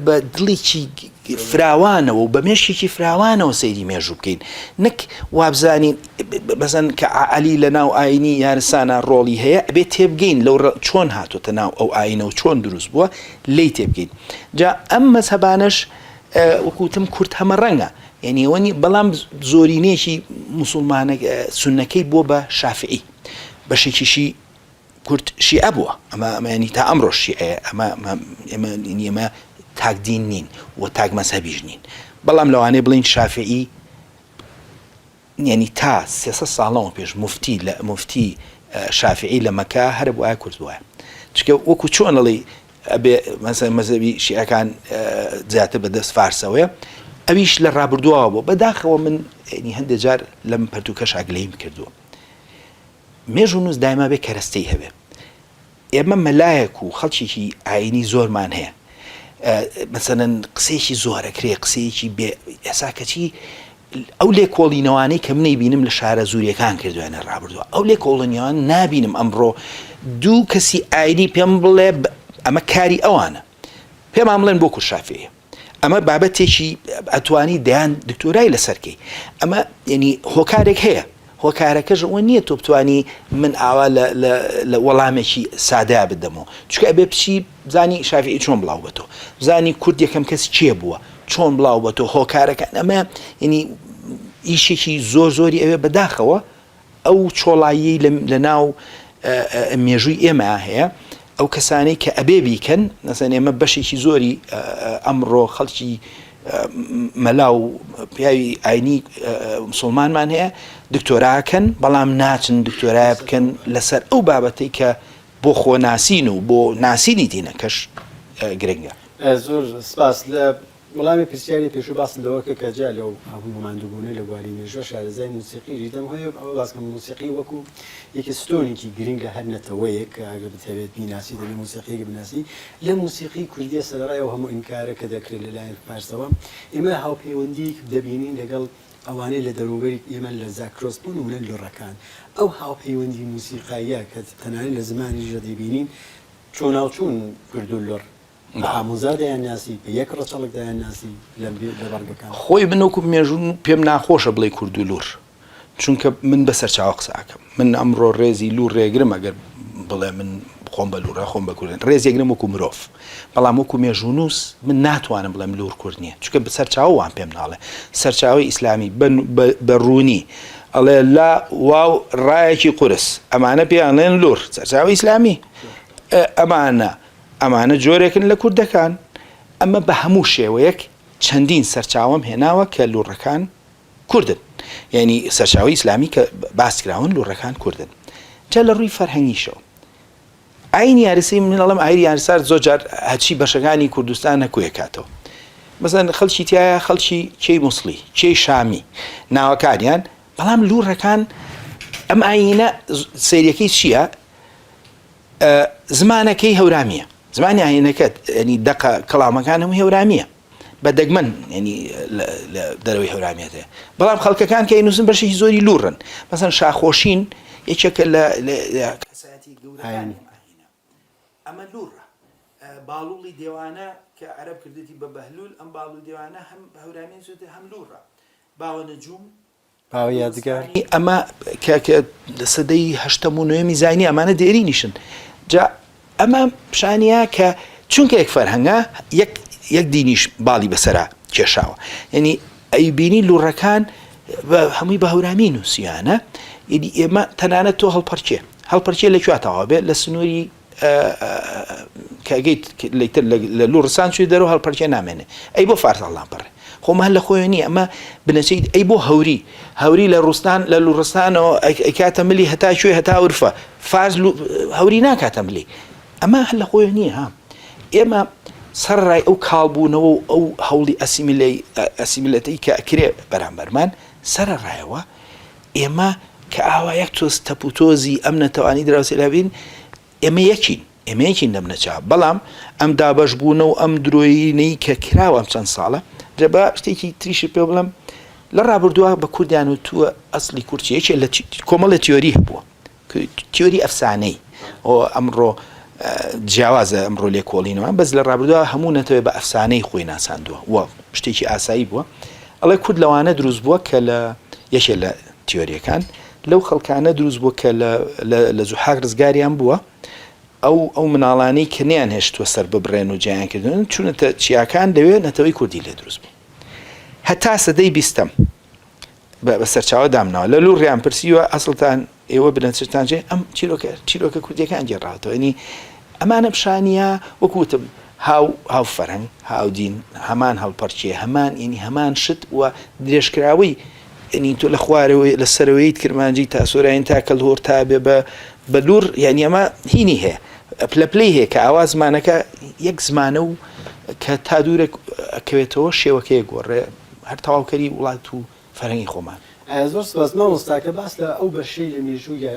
بە دڵێکی فراوانەوە و بە مێشکێکی فراوانەوە سەیری مێژوو بکەین نەک وابزانین بەسەن کە عەلی لە ناو ئاینی یارسانە ڕۆڵی هەیە ئەبێ تێبگەین لەو چۆن هاتۆتە ناو ئەو ئاینە و چۆن دروست بووە لی تێبگەین جا ئەم مەزهەبانەش وەکوتم کورد هەمە ڕەنگە یعنی ئەوە بەڵام زۆرینەیەکی مسلمانە سوننەکەی بووە بە شافعی بەشێکیشی کورد شیعە بووە ئەمە ئەمە یانی تا ئەمڕۆش شیعەیە ئەمە ئێمە ئێمە تاک دین نین و تاک مەزهەبیش نین بەڵام لەوانەیە بڵێین شافعی یعنی تا 300 ساڵەوە پێش مفتی لە مفتی شافعی لە مەکە هەر بوایە کورد بوایە چکە وەکو چۆن ئەڵێی ئەبێ مەسەلەن مەزهەبی شیعەکان زیاتر بە دەست فارسەوەیە ئەویش لە ڕابردووەوە بووە بەداخەوە من هەندێک جار لەم پەرتوکەش ئاگلەیم کردووە مێژوونووس دایما بێ کەرەستەی هەبێ. ئێمە مەلایەک و خەڵکێکی ئایینی زۆرمان هەیە. مەسەلەن قسەیەکی زۆر ئەکرێ، قسەیەکی بێ ئێسا کەچی ئەو لێکۆڵینەوانەی کە منەی بینم لە شارە زوریەکان کردویانە ڕابردووە ئەو لێکۆڵینەوان نابینم ئەمڕۆ دوو کەسی ئاینی پێم بڵێ ئەمە کاری ئەوانە پێمان بڵێن بۆ کوشافەیە ئەمە بابەتێکی ئەتوانی دەیان دکتۆرای لەسەر کەی ئەمە یعنی هۆکارێک هەیە هۆکارەکەش ئەوە نییە تۆ بتانی من ئاوا لە وەڵامێکی سادا بدەمەوە چکە ئەبێ بچی بزانی شافعی چۆن بڵاو بەتەوە بزانی کورد یەکەم کەس کێ بووە چۆن بڵاو بەتەوە هۆکارەکان ئەمە یعنی ئیشێکی زۆر زۆری ئەوێ بەداخەوە ئەو چۆڵاییەی لە ناو مێژووی ئێمە هەیە ئەو کەسانەی کە ئەبێ بیکەن مەسەن ئێمە بەشێکی زۆری ئەمڕۆ خەڵکی مەلا و پیاوی ئاینی مسلمانمان هەیە دکتۆراکەن بەڵام ناچن دکتۆرای بکەن لەسەر ئەو بابەتەی کە بۆ خۆناسین و بۆ ناسینی دینەکەش گرنگە. زۆر سپاس لە وەڵامی پرسیاری پێشوو باست لەوە کرد کە جیا لەو هەموو ماندووبوونەی لە بواری مێژووە شارەزای موسیقیشی دەمهەوێت ئەوە باس کەم موسیقی وەکوو یەکێ ستۆنێکی گرنگ لە هەر نەتەوەیەک کە ئەگەر بتهەوێت بیناسی دەبێت موسیقییەک بناسی لە موسیقی کوردییە سەرەڕای ئەو هەموو ئینکارە کە دەکرێت لە لایەن فارسەوە ئێمە هاوپەیوەندییەک دەبینین لەگەڵ ئەوانەی لە دەوروبەری ئێمەن لە زاکرۆس بۆ نموونە لوڕەکان ئەو هاوپەیوەندی موسیقاییە کە تەنانەت لە زمانیشدا دەیبینین چۆناوچۆن کورد و لوڕ. بە ئامۆزا دەیانناسی، بە یەک ڕەچەڵک دەیانناسی لە بەڵگەکان. خۆی من وەکو مێژوو پێم ناخۆشە بڵێی کورد و لوڕ، چونکە من بە سەرچاوە قسە ئەکەم. من ئەمڕۆ ڕێزی لوڕ ڕێگرم ئەگەر بڵێ من خۆم بە لوڕە خۆم بە کورد ڕێز یەگرم وەکو مرۆڤ، بەڵام وەکو مێژوونووس من ناتوانم بڵێم لوڕ کورد نییە، چونکە سەرچاوە وام پێم ناڵێ. سەرچاوەی ئیسلامی بە ڕوونی ئەڵێ لا واو ڕایەکی قورس ئەمانە پێیان ئەڵێن لوڕ، سەرچاوەی ئیسلامی ئەمانە ئەمانە جۆرێکن لە کوردەکان، ئەمە بە هەموو شێوەیەک چەندین سەرچاوەم هێناوە کە لوڕەکان کوردن، یانی سەرچاوەی ئیسلامی کە باس کراون لوڕەکان کوردن. جا لە ڕووی فەرهەنگیشەوە ئاینی یارسی من ئەڵێم ئاینی یارسار زۆر جار هەرچی بەشەکانی کوردستان هەکوێ کاتەوە مەسەن خەڵکی تایە خەڵکی کێی موسڵی کێی شامی ناوەکانیان بەڵام لوڕەکان ئەم ئاینە سەیرەکەی چییە؟ زمانەکەی هەورامییە زمانی ئاینەکەت ینی دەقە کەڵامەکان هەموو هەورامییە بە دەگمەن ینی لە دەرەوەی هەورامیەت هەیە بەڵام خەڵکەکان کە ئەینووسن بەشێکی زۆری لوڕن مەسەن شاخۆشین یەکێکە لە کەسایەتی گەورەکانی ئەم ئاینە ئەمە لوڕە باڵوڵی دێوانە کە عەرەب کردێتی بە بەهلول ئەم باڵو دێوانە هەم هەورامی هەم لوڕە باوە نەجوم باوە یادگار. ئەمە کە کە لە سەدەی هەشتەم و نۆیەمی زاینی ئەمانە دێرینیشن جا ئەمە پیشانیە کە چونکە یەک فەرهەنگە یەک یەک دینیش باڵی بەسەرا کێشاوە یعنی ئەیبینی لوڕەکان هەمووی بە هەورامی نووسیانە یعنی ئێمە تەنانەت تۆ هەڵپەرکێ هەڵپەرکێ لە کوێ تەواو بێ لە سنووری کە گەیت لەتر لە لوڕستان چووی دەرەوە هەڵپەرکێ نامێنێ ئەی بۆ فارس هەڵناپەڕێ خۆ مە هەر لە خۆیەوە نییە ئەمە بنەچەی ئەی بۆ هەوری هەوری لە ڕوستان لە لوڕستانەوە ئەیکاتە ملی هەتا کوێ هەتا ئورفە فارس هەوری ناکاتە ملی ئەمە هەر لە خۆیەوە نییە ها ئێمە سەرڕای ئەو کاڵبوونەوە و ئەو هەوڵی ئەسیمیلەی ئەسیمیلەتەی کە ئەکرێ بەرامبەرمان سەرەڕایەوە ئێمە کە ئاوا یەک تۆز تەپ و تۆزی ئەم نەتەوانی دراوسێ لابین ئێمە یەکین ئێمە یەکین لەم نەچا بەڵام ئەم دابەش بوونە و ئەم درۆیینەی کە کراوە ئەم چەند ساڵە جا با شتێکی تریشت پێ بڵێم لە ڕابردووە بە کوردیان وتووە ئەسڵی کورد چیە یەکێ لە کۆمەڵێ تیۆری هەبووە تیۆری ئەفسانەی ئەمڕۆ جیاوازە ئەمڕۆ لێکۆڵینەوە بەس لە ڕابردووە هەموو نەتەوێ بە ئەفسانەی خۆی ناساندووە و شتێکی ئاسایی بووە ئەڵێ کورد لەوانە دروست بووە کە لە یەکێ لە تیۆریەکان لەو خەڵکانە دروست بووە کە لە زوحاک ڕزگاریان بووە ئەو ئەو مناڵانەی کە نیان هێشتووە سەر ببڕێن و جیان کردن چونەتە چیاکان لەوێ نەتەوەی کوردی لێ دروست بوو هەتا سەدەی بیستەم بە سەرچاوە دامناوە لە لوڕیان پرسیوە ئەسڵتان ئێوە بنەچەتان چیە ئەم چیرۆکە چیرۆکە کوردیەکان گێڕاوەتەوە ینی ئەمانە پیشانیە وەکو وتم هاو هاو فەرهەنگ هاو دین هەمان هەڵپەرکێ هەمان ینی هەمان شت و درێژکراوەی ینی تۆ لە خوارەوەی لە سەرەوەیت کرمانجی تا سۆراین تا کەلهۆر تا بێ بە بە لوڕ یعنی ئەمە هینی هەیە پلە پلەی هەیە کە ئاوا زمانەکە یەک زمانە و کە تا دوورە ئەکەوێتەوە شێوەکەی گۆڕێ هەر تەواوکەری وڵات و فەرهەنگی خۆمان. زۆر سوپاس مامۆستا کە باس لە ئەو بەشەی لە مێژوو یا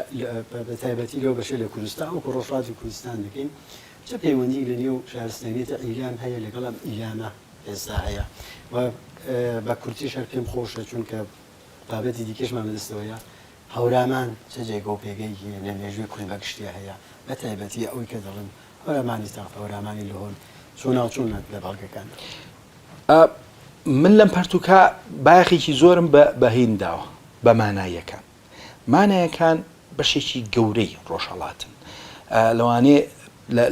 بە تایبەتی لەو بەشەی لە کوردستان وەکو ڕۆژهەڵاتی کوردستان دەکەین چ پەیوەندییەک لە نێو شارستانیەتی ئیلام هەیە لەگەڵ ئەم ئیلامە ئێستا هەیە و بە کورتیش هەر پێم خۆشە چونکە بابەتی دیکەشمان بەدەستەوەیە هەورامان چ جێگە و پێگەیەکی لە مێژووی کورد بە گشتیا هەیە بە تایبەتی ئەوەی کە دەڵێن هەورامانی تەخت هەورامانی لهۆن چۆناوچۆنە لە بەڵگەکاندا. من لەم پەرتووکە بایەخێکی زۆرم بە بە هین داوە، بە ماناییەکان. مانایەکان بەشێکی گەورەی ڕۆژهەڵاتن. لەوانەیە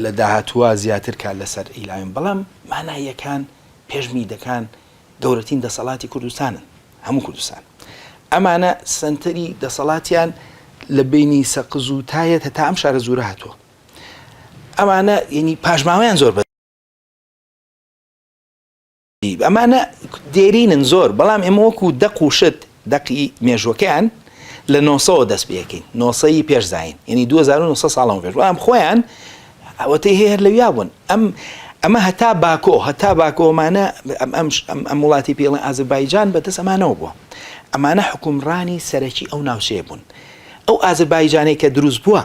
لە داهاتووە زیاتر کار لەسەر ئیلاوین، بەڵام ماناییەکان پێش میدەکان گەورەترین دەسەڵاتی کوردستانن، هەموو کوردستان. ئەمانە سەنتەری دەسەڵاتیان لە بەینی سەقز و تایەت هەتا ئەم شارەزوورە هاتووە. ئەمانە یەنی پاشماوەیان زۆر بە ئەمانە دێرینن زۆر، بەڵام ئێمە وەکو دەق و شت دەقی مێژووەکەیان لە نۆسەوە دەست پێکەین، نۆسەی پێش زایین، یعنی 2900 ساڵ لەمەو پێش، بەڵام خۆیان ئەوەتەی هەیە هەر لەویا بوون. ئەم ئەمە هەتا باکۆ، هەتا باکۆ ئەمانە ئەم ئەم ئەم وڵاتی پێڵێن ئازربایجان بەدەست ئەمانەوە بووە. ئەمانە حوکمڕانی سەرەکی ئەو ناوچەیە بوون. ئەو ئازربایجانەی کە دروست بووە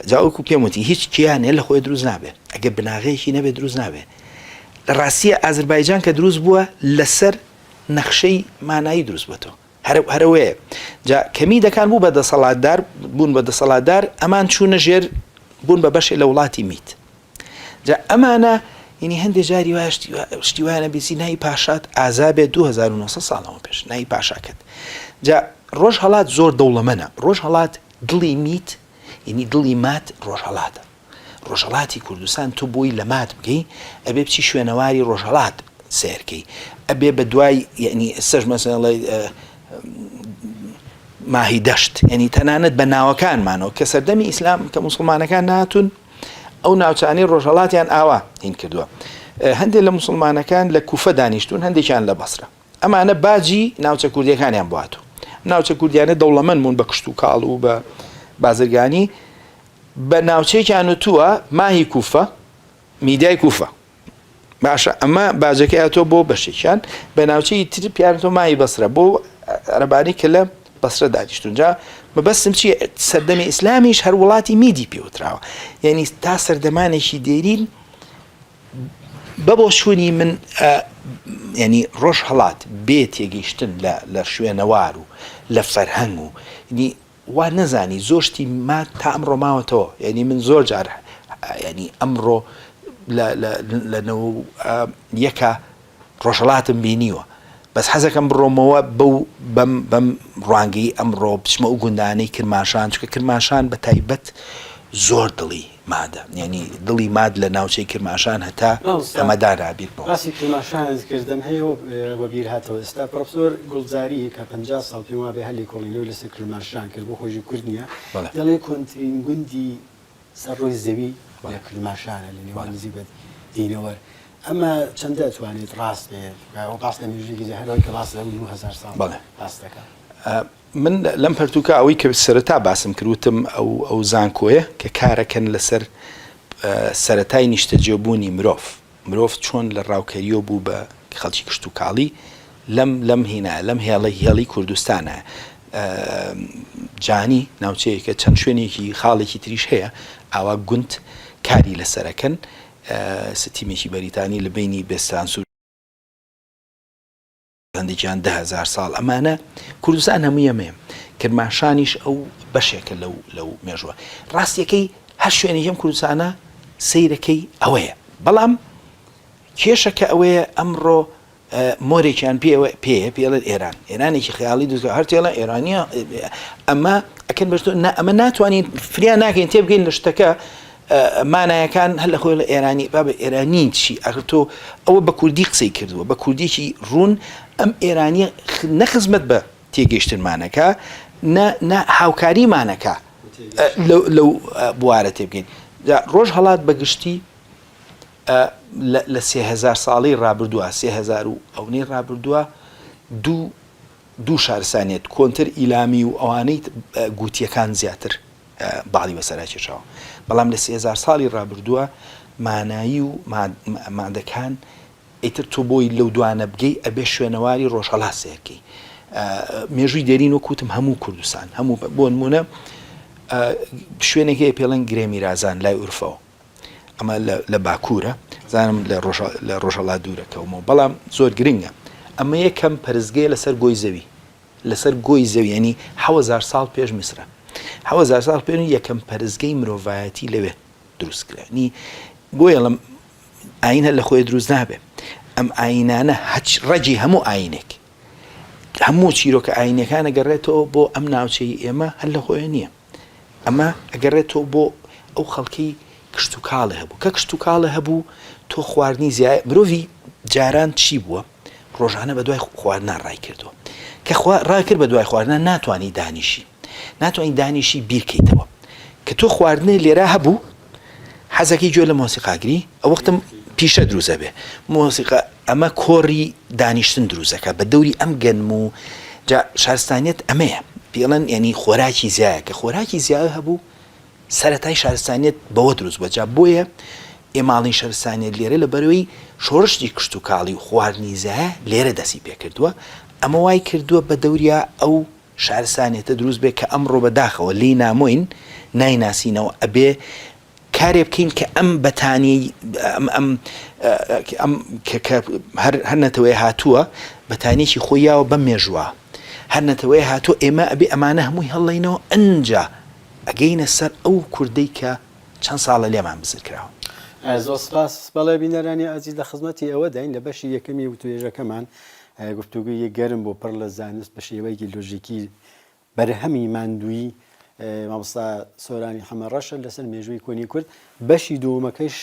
جا وەکو پێم وتی هیچ کیانێ لە خۆی دروست نابێ ئەگەر بناغەیەکی نەبێ دروست نابێ لە ڕاستیە ئازربایجان کە دروست بووە لەسەر نەخشەی مانایی دروست بۆتەوە هەرەوەیە جا کەمی دەکان بوو بە دەسەڵاتدار بوون بە دەسەڵاتدار ئەمان چوونە ژێر بوون بە بەشێ لە وڵاتی میت جا ئەمانە یعنی هەندێ جاری وایە شتی وایە نەبیسی ناوی پاشات ئازا بێت 2900 ساڵ لەمە پێش ناوی پاشاکەت جا ڕۆژهەڵات زۆر دەوڵەمەنە ڕۆژهەڵات دڵی میت یعنی دڵی مات ڕۆژهەڵاتە ڕۆژهەڵاتی کوردستان تۆ بۆی لە مات بگەی ئەبێ بچی شوێنەواری ڕۆژهەڵات سەیرکەی ئەبێ بە دوای یعنی ئێستاش مەسەلەن ئەڵێ ماهی دەشت یعنی تەنانەت بە ناوەکانمانەوە کە سەردەمی ئیسلام کە موسڵمانەکان ناتون ئەو ناوچانەی ڕۆژهەڵاتیان ئاوا هین کردووە هەندێک لە موسڵمانەکان لە کوفە دانیشتون هەندێکیان لە بەسرە ئەمانە باجی ناوچە کوردیەکانیان بۆ هاتوو ناوچە کوردیانە دەوڵەمەند بوون بە کشت و کاڵ و بە بازرگانی بە ناوچەیەکیان وتووە ماهی کوفە، میدیای کوفە. باشە ئەمە باجەکەی هاتووە بۆ بەشێکیان بە ناوچەی تر پیان تۆ ماهی بەسرە بۆ عەرەبانی کە لە بەسرە دانیشتون جا مەبەستم چییە سەردەمی ئیسلامیش هەر وڵاتی میدی پێوتراوە یعنی تا سەردەمانێکی دێرین بە بۆچوونی من ینی ڕۆژهەڵات بێ تێگەیشتن لە لە شوێنەوار و لە فەرهەنگ و وا نەزانی زۆر شتی ما تا ئەمڕۆ ماوەتەوە یعنی من زۆر جار یعنی ئەمڕۆ لە لە لە نەوە یەکە ڕۆژهەڵاتم بینیوە بەس حەزەکەم بڕۆمەوە بەو بەم بەم ڕوانگەی ئەمڕۆ بچمە ئەو گوندانەی کرماشان چونکە کرماشان بە تایبەت زۆر دڵی مادە یعنی دڵی ماد لە ناوچەی کرماشان هەتا مامۆستا هەمەدانا بیرمەوە. باسی کرماشانت کردم هەیە وەبیر هاتەوە ئێستا پرۆفسۆر گوڵزاری کە 50 ساڵ پێم وابێ هەر لێکۆڵینەوەی لەسەر کرماشان کرد بۆ خۆیشی کورد نییە بەڵێ. دەڵێ کۆنترین گوندی سەر ڕووی زەوی لە بەڵێ. کرماشانە لە نێوان بەڵێ. نزیک بە دینەوەر ئەمە چەندە ئەتوانێت ڕاست بێت ئەو باس لە مێژوویەکی هەر ئەوەی کە باس لە 9000 ساڵ بەڵێ. باس دەکات. من لەم پەرتووکە ئەوەی کە سەرەتا باسم کرد وتم ئەو ئەو زانکۆیە کە کارەکەن لەسەر سەرەتای نیشتەجێبوونی مرۆڤ مرۆڤ چۆن لە ڕاوکەریەوە بوو بە خەڵکی کشتوکاڵی لەم لەم هینا لەم هێڵە هێڵی کوردستانە جانی ناوچەیەکە چەند شوێنێکی خاڵێکی تریش هەیە ئاوا گوند کاری لەسەرەکەن ستیمێکی بەریتانی لە بینی بێستانسوور هەندێکیان 10هزار ساڵ ئەمانە کوردستان هەمووی ئەمەیە کرماشانیش ئەو بەشێکە لەو لەو مێژوە ڕاستیەکەی هەر شوێنێکی ئەم کوردستانە سەیرەکەی ئەوەیە بەڵام کێشەکە ئەوەیە ئەمڕۆ مۆرێکیان پێوە پێیە پێڵێت ئێران ئێرانێکی خەیاڵی دروست هەر تێڵە ئێرانیە ئەمە ئەکەن بەشتۆ ئەمە ناتوانین فریا ناکەین تێبگەین لە شتەکە مانایەکان هەر لە خۆی لە ئێرانی بابە ئێرانی چی ئەخر تۆ ئەوە بە کوردی قسەی کردووە بە کوردیکی ڕوون ئەم ئێرانیە نە خزمەت بە تێگەیشتنمانەکە نە نە هاوکاریمانەکە لەو بوارە تێبگەین ڕۆژ هەڵات بە گشتی لە سێهزار ساڵی ڕابردووە سێهزار و ئەونەی ڕابردووە دوو دوو شارستانیەت کۆنتر ئیلامی و ئەوانەی گوتیەکان زیاتر باڵی بەسەرا کێشاوە بەڵام لە 3000 ساڵی ڕابردووە مانایی و مادەکان ئیتر تۆ بۆی لەو دوانە بگەی ئەبێ شوێنەواری ڕۆژهەڵات سەیرکەی مێژووی دێرین وەک وتم هەموو کوردستان هەموو بۆ نمونە شوێنێک هەیە پێڵێن گرێ میرازان لای ئورفەوە ئەمە لە باکوورە زانم لە ڕۆژهەڵات دوورەکەومەوە بەڵام زۆر گرنگە ئەمە یەکەم پەرستگەیە لەسەر گۆی زەوی لەسەر گۆی زەوی یانی حەوەزار ساڵ پێش میسرە حەوەزار ساڵ پێش یەکەم پەرستگەی مرۆڤایەتی لەوێ دروست کرا نی بۆیە ئەڵێم ئاین هەر لە خۆی دروست نابێ ئەم ئاینانە هەچ ڕەگی هەموو ئاینێک هەموو چیرۆکە ئاینەکان ئەگەڕێتەوە بۆ ئەم ناوچەی ئێمە هەر لە خۆی نییە ئەمە ئەگەڕێتەوە بۆ ئەو خەڵکەی کشتوکاڵی هەبوو کە کشتوکاڵی هەبوو تۆ خواردنی زیای مرۆڤی جاران چی بووە ڕۆژانە بە دوای خواردنا ڕای کردووە کە خوا ڕاکرد بە دوای خواردنا ناتوانانی دانیشی ناتوانانی دانیشی بیرکەیتەوە کە تۆ خواردنێ لێرە هەبوو حەزەکەی گوێ لە مۆسیقاگری ئەو وەختم پیشە دروزە بێ مۆسیقا ئەمە کۆڕی دانیشتن دروزەکە بە دەوری ئەم گەنم و جا شارستانیت ئەمەیە پێڵەن ینی خۆراکی زیایە کە خۆراکی زیایە هەبوو سەرەتای شارستانیەت بەوە دروست بووە جا بۆیە ئێماڵین شەرستانیەت لێرە لە بەرەوەی شۆڕشتی کشتوکاڵی و خواردنی زایە لێرە دەسی پێکردووە ئەمە وای کردووە بە دەوریا ئەو شارستانیەتە دروست بێ کە ئەمڕۆ بە داخەوە لێی نامۆین نایناسینەوە ئەبێ کارێ بکەین کە ئەم بەتانیەی ئەم ئەم ئەم کە کە هەر هەر نەتەوەیە هاتووە بەتانیەکی خۆی یاوە بەم مێژووە هەر نەتەوەیە هاتووە ئێمە ئەبێ ئەمانە هەمووی هەڵڵینەوە ئەنجا ئەگەینە سەر ئەو کوردەی کە چەند ساڵە لێمان بزر کراوە. زۆر سپاس. بەڵێ بینەرانی ئازیز لە خزمەتی ئێوەداین لە بەشی یەکەمی وتوێژەکەمان گفتوگوی گەرم بوو پڕ لە زانست بە شێوەیەکی لۆژیکی بەرهەمی ماندوویی مامۆستا سۆرانی حەمە ڕەشە لەسەر مێژووی کۆنی کورد بەشی دووەمەکەش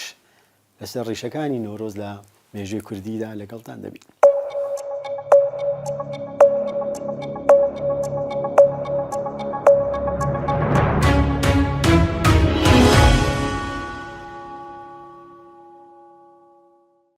لەسەر ڕیشەکانی نەورۆز لە مێژووی کوردیدا لەگەڵتان دەبین.